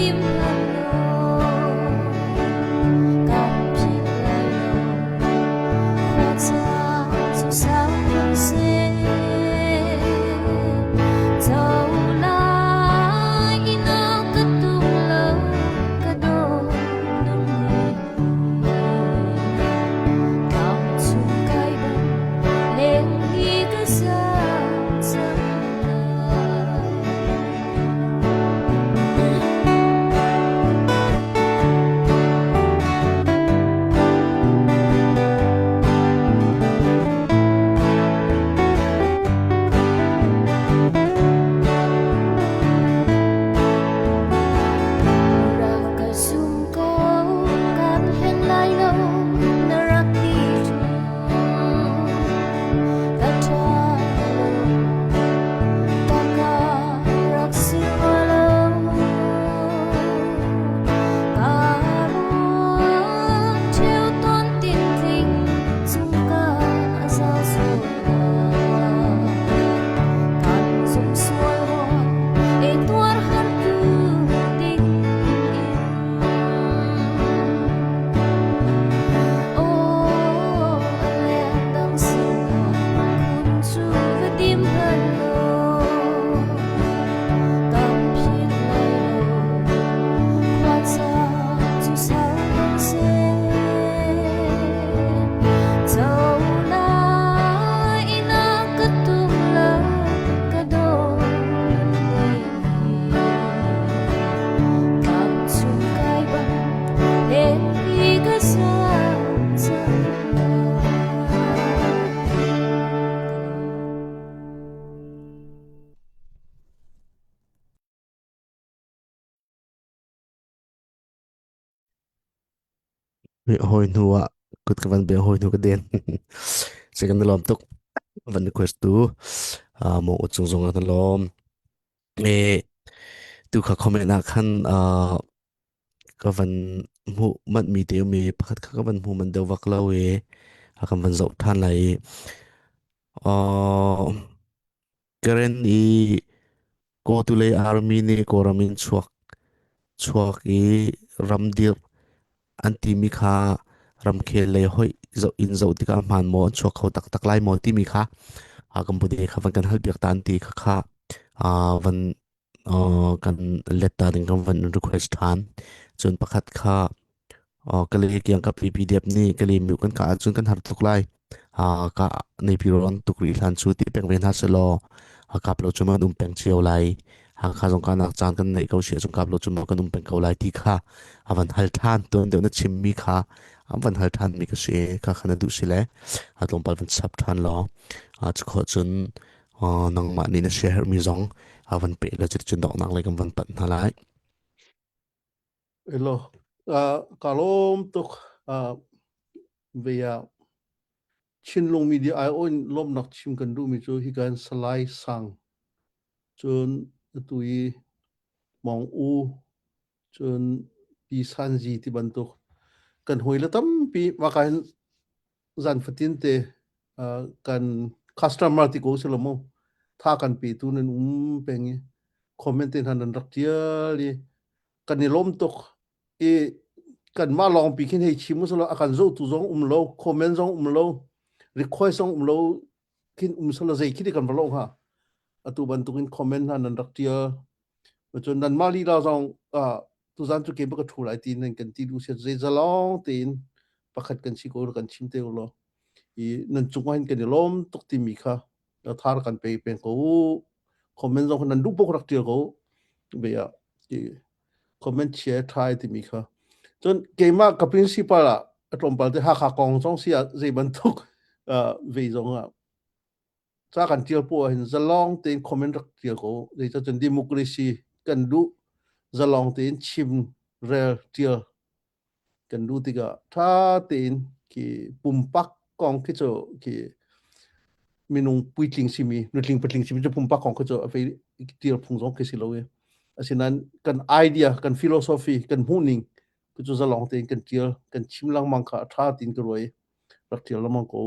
dim hlan lo kan philh lai lo khua caan cu sau hmanh seh co lai na ka tung lo ka dawt nung ni Tlang chung kai bang leng hi ka sang cang lai. Rak ka zum ko kan hlen lai lo na rak ti ṭung. Ka ṭha lo ta ka rak si hnga lo. Ka ruak ṭheo tawn tintling cung ka zal sual lai. Kan zum sual rua e tuar har tu ding in. Aw, a lengdang sinah khun cu va dim hlan law, kan philh lai lo, khua caan cu sau hmanh seh. Co lai na ka tum lo, ka dawt nun Tlang chung kai bang len hi ka sang cang lai. Hawi hnu ah kut ka van beng hawi hnu ka den. Se kan lawm tuk. Van request tu mo chung zong kan lawm. E tu kha comment ah khan ka van hmu manh mi te mi pakhat kha ka van hmu man deuh vak lo i a kan van zoh than lai i Karen i Kawtulei army nih Kawlram in chuak chuak i ramdirh an timi kha ramkhel lei hoih zoh in zoh tikah hmaan maw an chuak kho taktak lai maw timi kha Cambodia kha van kan hal piak ta an ti kha kha van kan let ta ding kan van request than cun pakhat kha Kale kiang ka PPDF nih kale miu kan kah ahcun kan har tuk lai. Ka neipi ron tuk rih hlan cu ti peng ve hna selaw kap lo cu man um peng cio lai. Hakha zong ka nak caan kan neih ko si ahcun kap lo cu ma kan um peng ko lai ti kha a van hal than tuan deuh na chim mi kha an van hal than mi ka si kha kha na duh si le a tlawmpal van sap than law cu khawh cun nangmah nih na share mi zong a van pe le cuticun donghnak lei kan van panh hna lai. Elo, ka lawm tuk ve ah Chinlung Media aiawh in lawmhnak chim kan duhmi cu hika in Salai Sang cun atu i Mawng U cun Pi San Zi ti bantuk kan hawile tampi maka hin zan fatin te kan customer ti ko si lo mu tha kan petu nan um peng i comment te hna nan rak tial i kan i lawm tuk i kanmah lawngpi khin hei chim usulaw a kan zohtu zong um lo comment zong um lo request zong um lo khin um selaw zei khi kan va lo hnga atu bantukin comment hna nan rak tial cun nanmah lila zong tuzan cu ke ka thu lai ti nan kan ti du sia zei zalong tein pakhat kan si ko kan chim te law i nan cungah hin kan i lawm tuk timi kha thar kan pe peng ko comment zong nan duh pok rak tial ko be ah comment chia thai timi kha cun keimah ka principal ah a tlawmpal te Hakha kong zong si ah zei bantuk ve zong ah ca kan tial po ah hin zalong tein comment rak tial ko zeicah cun democracy kan duh zalong tein chim rel tial kan duh tikah ṭha tein khi pumpak kong khi cu khi minung puitling simi nutling patling simi cu pumpak kong khi cu a fei tial phung zong khi si lo i asinain kan idea kan philosophy kan hmuhning khi cu zalong tein kan tial kan chim lengmang kha a ṭha tiin ka ruai rak tial lengmang ko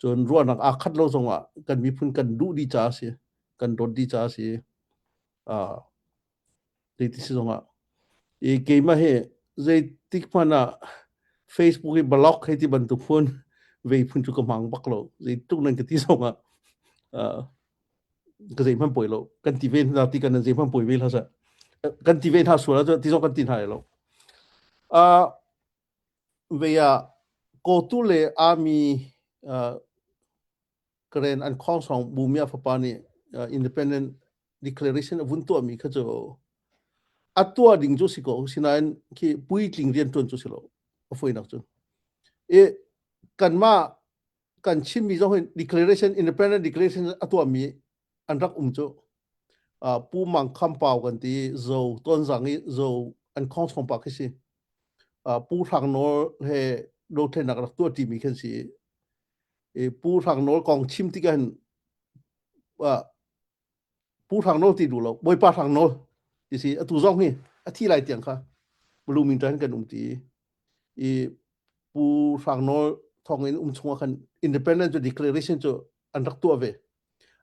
cun ruahnak aa khat lo zongah kan miphun kan duh dih caah a si kan dawt dih caah a si uh, zeiti si zongah. I keimah hi zeitik hmanh ah Facebook i blog hei ti bantuk phun vei phun cu ka hmang bak lo. Zeitluk nan ka ti zong ah uh, ka zei hmanh poi lo. Kan ti ve hna ti kan nan zei hmanh poi ve hlah seh. Kan ti ve hna sual ahcun ti zong kan ti hna lo. Uh, ve ah Kotu le army uh, Karen an khongsong Bumia fapa nih uh, independent declaration a vun tuahmi kha cu a tuah ding cu si ko sinain khi puitling rian tuan cu si lo a foinak cu i kanmah kan chimmi zong hi declaration independent declaration a tuahmi an rak um cu uh, Pu Mang Kham Pau kan ti zo tonzang i zo an khong chong pa khi si uh, Pu Hrang Nawl he dothlennak rak tuah ṭimi khan si i Pu Hrang Nawl kong chim tikah hin uh, Pu Hrang Nawl ti duh lo Bawipa Hrang Nawl ti si atu zong hi a thi lai tiang kha Blooming tan kan um ti i Pu Hrang Nawl thong in um chungah khan independent cu declaration cu an rak tuah ve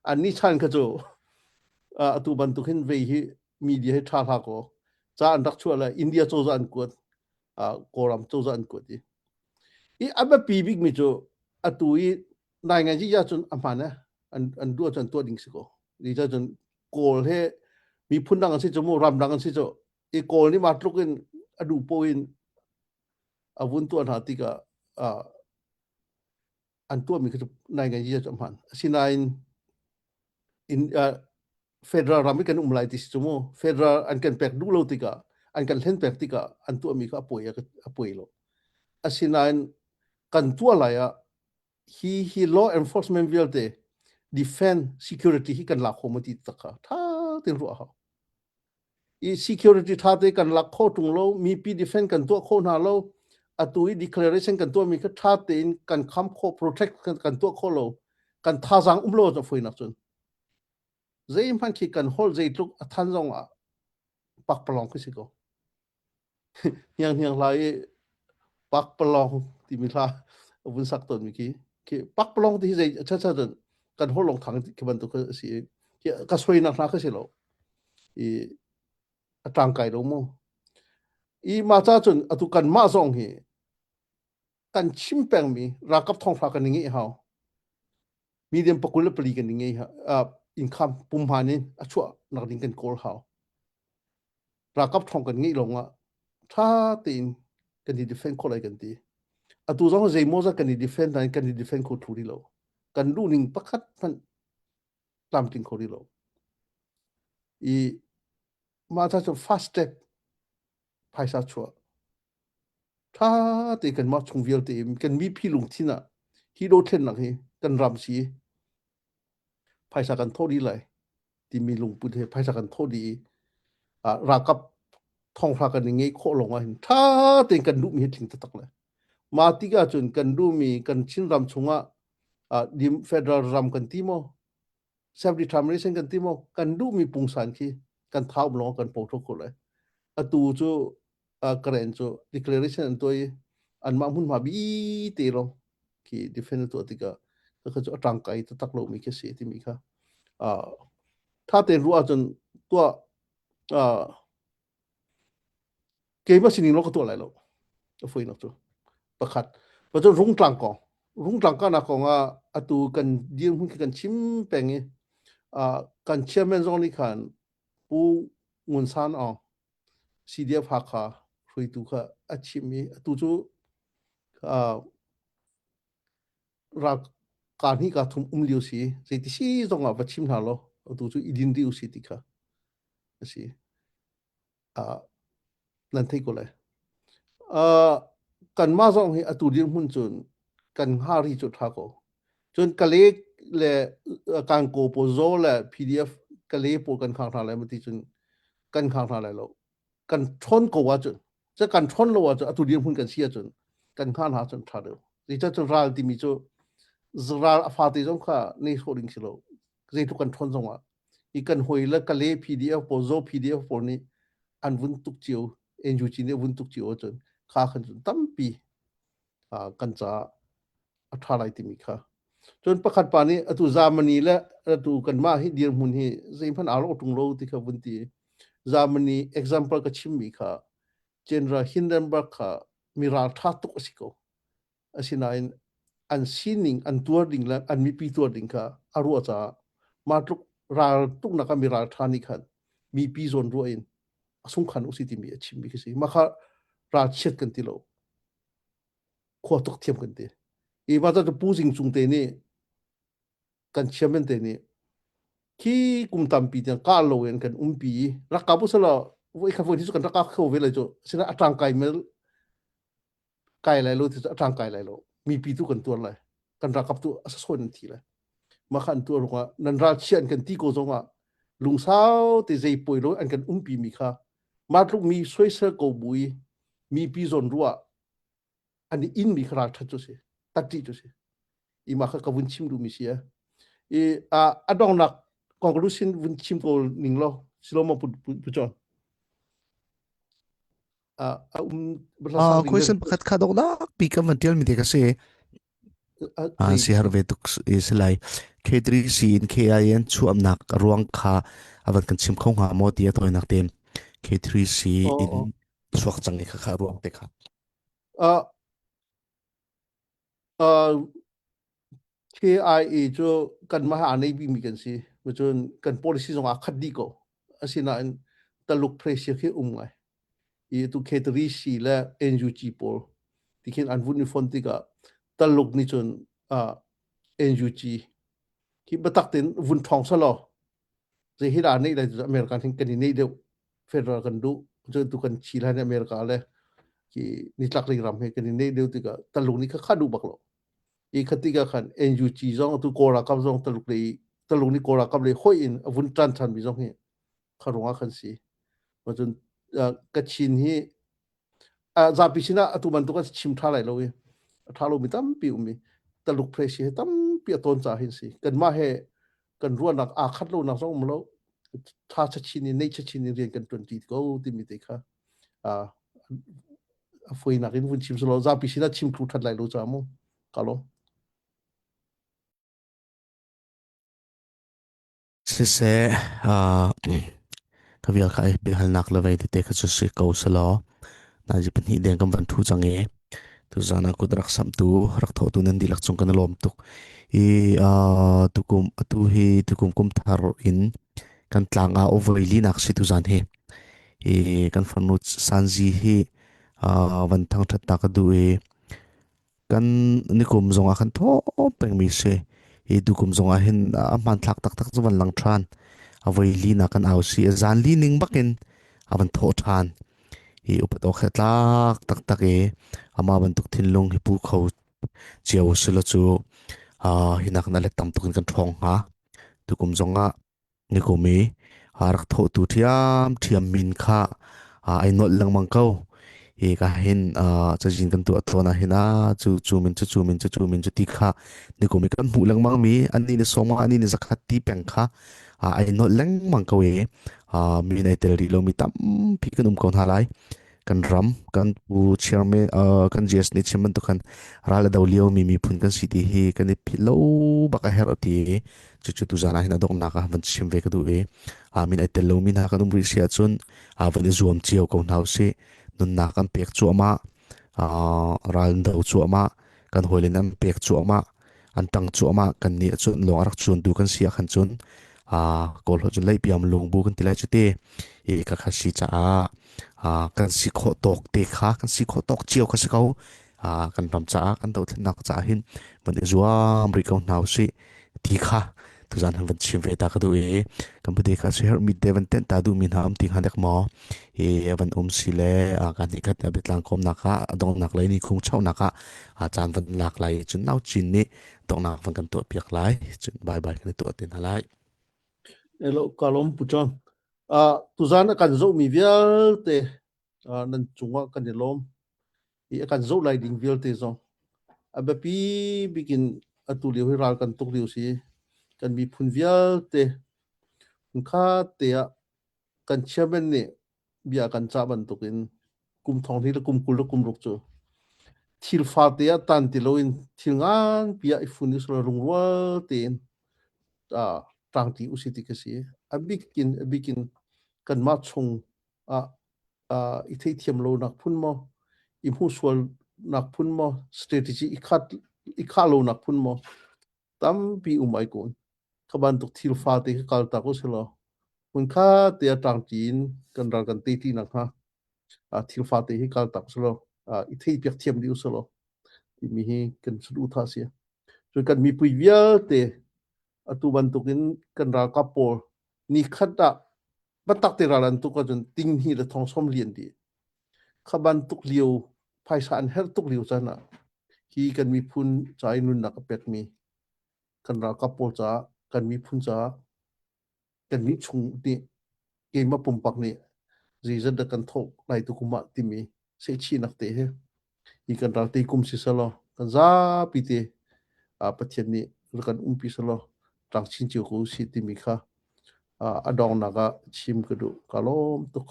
an ni chan kha cu atu bantuk hin vei hi media hi tha hla ko ca an rak chuah le India cozah an kuat Kawlram cozah an kuat i i a biapi bik mi cu atu i nai ngai ji cun a hman eh an an duh cun tuah ding si ko ni ca cun kawl he miphun dang an si cu mu ram dang an si cu i kawl nih ma tluk in a duh po in a vun tuah hna tikah an tuahmi kha cu nai ngai ji cu a hman asinain in uh, federal ram i kan um lai ti si cu mu federal an kan pek duh lo tikah an kan hlen pek tikah an tuahmi kha a poi a poi lo asinain kan tuah lai ah hi hi law enforcement vialte defend security hi kan lak kho ma ti tak kha tha ten ruah hau i security tha te kan lak kho tung lo mipi defend kan tuah kho hna lo atu i declaration kan tuah mi kha tha tein kan kham kho protect kan, kan tuah kho lo kan thazang um lo cha foinak cun zeihmanh khi kan hol zeitluk a than zong ah pakpalong khi si ko hniang hniang hla i pakpalong timi hla vun sak tawn mi khi khi pakpalong ti hi zei cha cha cun kan hol long thang khi bantuk kha si i ka soinak hla kha si lo i a tangkai lo mu i ma cha cun atu kan mah zong hi kan chim pengmi ralkap thonghra kan i ngeih hau medium pakul le pali kan i ngei income pumhan in a chuah nak ding kan kawl hau ralkap thong kan ngeih lawng ah tha tein kan i defend kho lai kan ti atu zong zeimaw zat kan i defend nain kan i defend kho thu rih lo kan duh ning pakhat hmanh tlamtling kho rih lo i mah ca cu fast step phaisa chuah Ṭha te kanmah chung vialte in kan mipi lungthin ah hi dothlennak hi kan ram si phaisa kan thawh dih lai timi lungput he phaisa kan thawh dih i ralkap thonghra kan i ngeih khawh lawng ah hin ṭha tein kan duhmi hi tling taktak le mah tik ahcun kan duhmi kan Chinram chungah federal ram kan ti maw self determination kan ti maw kan duhmi pungsan khi kan thau lawng kan po kho lai atu cu karen cu declaration an tuah i anmah hmunhma bi te lawng khi defend tuah tikah kha cu a tangkai taktak lomi khi si timi kha tha tein ruah ahcun tuah keimah sining lawng ka tuah lai lo a fuinak cu pakhat pacun rungtlang kong rungtlang kahnak kong ah atu kan dirhmun khi kan chim peng i kan chairman zong nih khan Pu Ngun San Aung CDF Hakha hruaitu kha a chim i atu cu ral ka hnih ka thum um lio si zeiti si zong ah va chim hna law atu cu i din dih usih ti kha a si. Uh, nan thei ko lai. Uh, kanmah zong hi atu dirhmun cun kan hnga ri cu ṭha ko. Cun Kale le Kankaw pawl Zaw le PDF Kale pawl kan khang hna lai ma ti cun kan khang hna lai lo. Kan ṭhawn ko ahcun cu kan ṭhawn lo ahcun atu dirhmun kan si ahcun kan hnga hna ahcun ṭha deuh. Zeicah cun ral timi cu ral a fate zong kha nei sawh ding si lo. Zeitluk kan ṭhawn zong ah i kan hawi le Kale PDF pawl Zaw PDF pawl nih an vun tuk cio NUG nih vun tuk cio ahcun kha khan cun tampi kan caah a ṭha lai timi kha. Cun pakhat pa nih atu Germany le atu kanmah hi dirhmun hi zeihmanh aa lawh ṭung lo ti kha vun ti. Germany example ka chimmi kha. General Hindenburg kha mi ralṭha tuk a si ko. Asinain an sining an tuar ding le an mipi tuar ding kha a ruah caah mah tluk ral tuknak ah mi ralṭha nih khan mipi zawn ruah in a sungkhan u si timi a chimmi khi si. Mah kha ralchiat kan ti lo. Khua tuk thiam kan ti. I mah cu Pu Zing Cung te nih kan chairman te nih khi kum tampi tiang kah lo in kan umpi i rak ka bu selaw voi kha voi hi cu kan rak ka kho ve lai cu sina a tangkai mel kai lai lo ti cu a tangkai lai lo mipi tu kan tuar lai kan ralkap tu a sasawn an thi lai mah kha an tuar rungah nan ral chia an kan ti ko zongah lungsau te zei poi lo an kan umpi mi kha mah tluk mi soisel ko bu i mipi zawn ruah an i inmi kha ralṭhat cu si tatṭih cu si i mah kha ka vun chim duhmi si i a donghnak conclusion vun chim ko ning law silo ma pu pu John a um question pakhat kha donghnak pi kan van tial mi te ka si a si har ve tuk si lai K3C in KIN chuamnak ruang kha avan kan chim kho hnga maw ti a toinak te K3C in chuak cang i kha kha ruang te kha Uh, uh, KIA cu kanmah he aa nei bikmi kan si. Cun kan policy zong aa khat dih ko. Asinain Taluk pressure khi um ngai. I tu K3C le NUG pawl ti khin an vun i fon tikah Taluk nih cun uh, NUG hi biatak tein vun ṭhawng selaw zei hi dah neih lai cu American hin kan i neih deuh federal kan duh cu tu kan chi lai America le ki nitlak lei ram he kan i neih deuh tikah Taluk nih kha kha duh bak lo i khati ka khan NUG zong tu Kawl ralkap zong Taluk lei Taluk nih Kawl ralkap lei hoi in a vun ṭan ṭhan mi zong hi kha ruangah khan si cun Kachin hi zapi sinah atu bantuk an chim ṭha lai lo i a ṭha lomi tampi um i Taluk presi he tampi a tawn ca hin si kanmah he kan ruahnak aa khat lonak zong um lo ṭha chachin in neih chachin in rian kan ṭuan ṭi ko timi te kha a fawinak in vun chim selaw zapi sinah chim thlu ṭhat lai lo ca mu ka lawm. Siseh, ka vial kha biahalnak le vei tete kha cu si ko selaw nazi pahnih deng kan van ṭhu cang i tuzaan ah kut rak samhtu rak thawhtu nan dihlak cung kan i lawm tuk. I tukum atu hi tukum kum thar in kan tlang ah voi linak si tuzaan hi. I kan farnu Sanzi hi van thangṭhat ta ka duh i Kan nikum zongah khan thaw pengmi si. Hi tukum zongah hin a hmanthlak taktak cu van lang ṭhan. A voi li na kan au si. Zan li ning bakin a van thawh ṭhan. Hi upat awk he tlak taktak i amah bantuk thinlung hi pu kho cio silo cu hi nak na let tam tuk in kan ṭhawng hnga. Tukum zongah Nikum i aa rak thawhtu ṭhiamṭhiam min kha ai nolh lengmang ko. Hi ka hin cazin kan tuah tawn ah hin a cu cu min cu cu min cu cu min cu ti kha nikum i kan hmuh lengmang mi annih ni sawma annih ni zakhat ti peng kha ai nolh lengmang ko i min ai tel rih lomi tampi kan um ko hna lai. Kan ram kan pu chairman kan GS nih chim bantuk khan ral a do lio mi miphun kan si ti hi kan i philh lo bak a herh ti cucu tuzaan ah hin a donghnak ah van chim ve ka duh i min ai tel lomi hna kan um rih si ahcun van i zuam cio ko hna usih nunnak kan pek cuahmah ral do cuahmah kan hawile an pek cuahmah an tang cuahmah kan nih cun lawng a rak cuantu kan si ah khan cun kawl holh cun leipiam lungbu kan ti lai cu ti i ka kha si caah kan si khawh tawk te kha kan si khawh tawk cio kha si ko kan ram caah kan dothlennak caah hin van i zuam rih ko hna usih ti kha tuzan han van chim ve ta ka duh i kan pute kha si herh mi te van tenh ta duh mi hna um ti hnga dek maw i van um si le kan nih khat biatlang kawmnak ah dongnak lei ni khung chaunak ah caan van lak lai cun nau chin nih dongnak van kan tuah piak lai cun bye bye kan tuah te hna lai Hello kalom puchon tuzan kan zoh mi vialte nan cungah kan i lawm i a kan zoh lai ding vialte zong a biapi bik in atu lio hi ral kan tuk lio si kan miphun vialte hmunkhat te ah kan chairman nih bia kan cah bantukin kum thong hnih le kum 20 le kum ruk cu thil fate ah tan ti loin thil nganpi ah i fun i lungrual tein ṭangṭi usih ti ka si. A bik in a bik in kanmah chung ah. i theithiam lonak phun maw i hmuhsualnak phun maw strategy i khat i khah lonak phun maw tampi um ai kun. Kha bantuk thil fate kha kal tak usilaw hmun kha te ah ṭangṭi in kan ral kan tei ti nakhnga thil fate hi kal tak usilaw i theihpiak thiam dih usilaw timi hi kan saduhthah a si. Cun kan mipui vialte atu bantukin kan ralkap pawl nikhat ah biatak te ral an tuk ahcun ting hnih le thong sawm lian dih. Kha bantuk lio phaisa an herh tuk lio caan ah hi kan miphun ca i nunnak a pekmi kan ralkap pawl caah kan miphun caah kannih chung nih keimah pumpak nih zeizat dah kan thawh lai tu kum ah timi sehchihnak te he hi kan ral te kum si selaw kan zapi te Pathian nih kan umpi selaw tlang chin cio ko si timi kha a dongnak ah chim ka duh ka lawm tuk.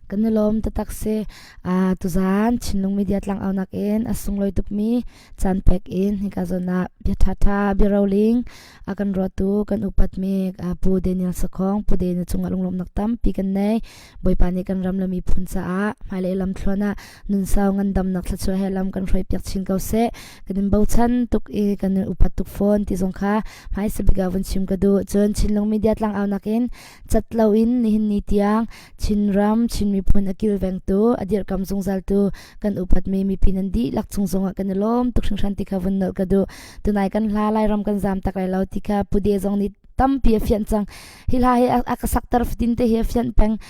Kan i lawm taktak si. Uh, tuzaan Chinlung Media tlangaunak in a sunglawi tukmi caan pek in hika zawn ah bia ṭhaṭha bia roling a kan ruahtu kan upatmi uh, Pu Daniel Sakhong Pu Daniel cungah lunglawmhnak tampi kan nei. Bawipa nih kan ram le miphun caah hmailei lamthluan ah nunsau ngandamnak thluachuah he lam kan hruai piak chin ko seh. Kan in bochan tuk i kan in upat tuk fawn ti zong kha hmaisa bik ah vun chim ka duh. Cun Chinlung Media tlangaunak in cat loin nihin ni tiang Chinram, Chin miphun a kilvengtu, a dirhkam zungzaltu kan upatmi mipi nan dihlak chung zongah kan i lawm tuk hringhran ti kha vun nolh ka duh. Tunai kan hla Lairam kan zam tak lai lo ti kha Pu De zong nih tampi a fianh cang. Hi hla hi a ka sakter fatin te hi a fianh peng.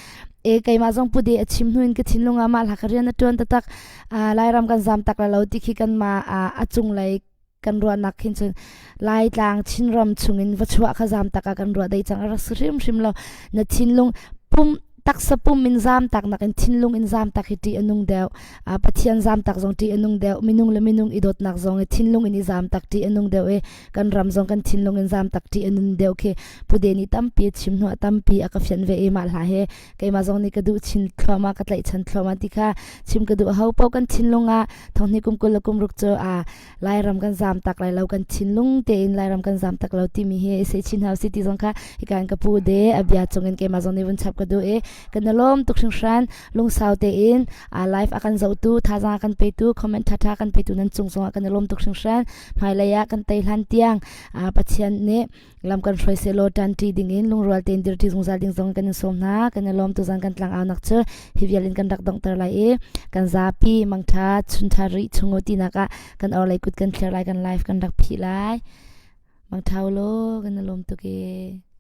E keimah zong Pu De a chim hnu in ka thinlung ah mah hla ka rian a tuan taktak. Lairam kan zam tak lai lo ti khi kanmah a cunglei kan ruahnak khin cun Laitlang Chinram chungin va chuah kha zam tak ah kan ruah dei cang a rak si hrimhrim lo na thinlung pum taksa pum in zam tak nak in thinlung in zam tak hi ṭih a nung deuh Pathian zam tak zong ṭih a nung deuh minung le minung i dawtnak zong i thinlung in i zam tak ṭih a nung deuh i kan ram zong kan thinlung in zam tak ṭih a nun deuh khi pude nih tampi a chim hnuah tampi a ka fianh ve i mah hla he keimah zong nih ka duh chin thluahmah ka tlaihchan thluahmah ti kha chim ka duh ho paoh kan thinlung ah thonghni kum 20 le kum ruk cu a Lairam kan zam tak lai lo kan thinlung tein Lairam kan zam tak lo timi hi i chin hau si ti zong kha hika in ka pu de a bia cung in keimah zong nih vun chap ka duh i kan i lawm tuk hringhran lungsau tein a live a kan zohtu thazaang a kan petu comment ṭhaṭha kan petu nan cung zongah kan i lawm tuk hringhran hmailei ah kan tei hlan tiang Pathian nih lam kan hruai sehlaw ṭanṭi dingin lungrual tein dirṭi zungzal ding zong kan in sawm hna. Kan i lawm tuzan kan tlangaunak cu hi vial in kan rak donghter lai i kan zapi mangṭha chunṭha rih chung u tinak ah kan orlei kut kan thlir lai kan live kan rak phih lai. Mangṭha u law kan i lawm tuk ee.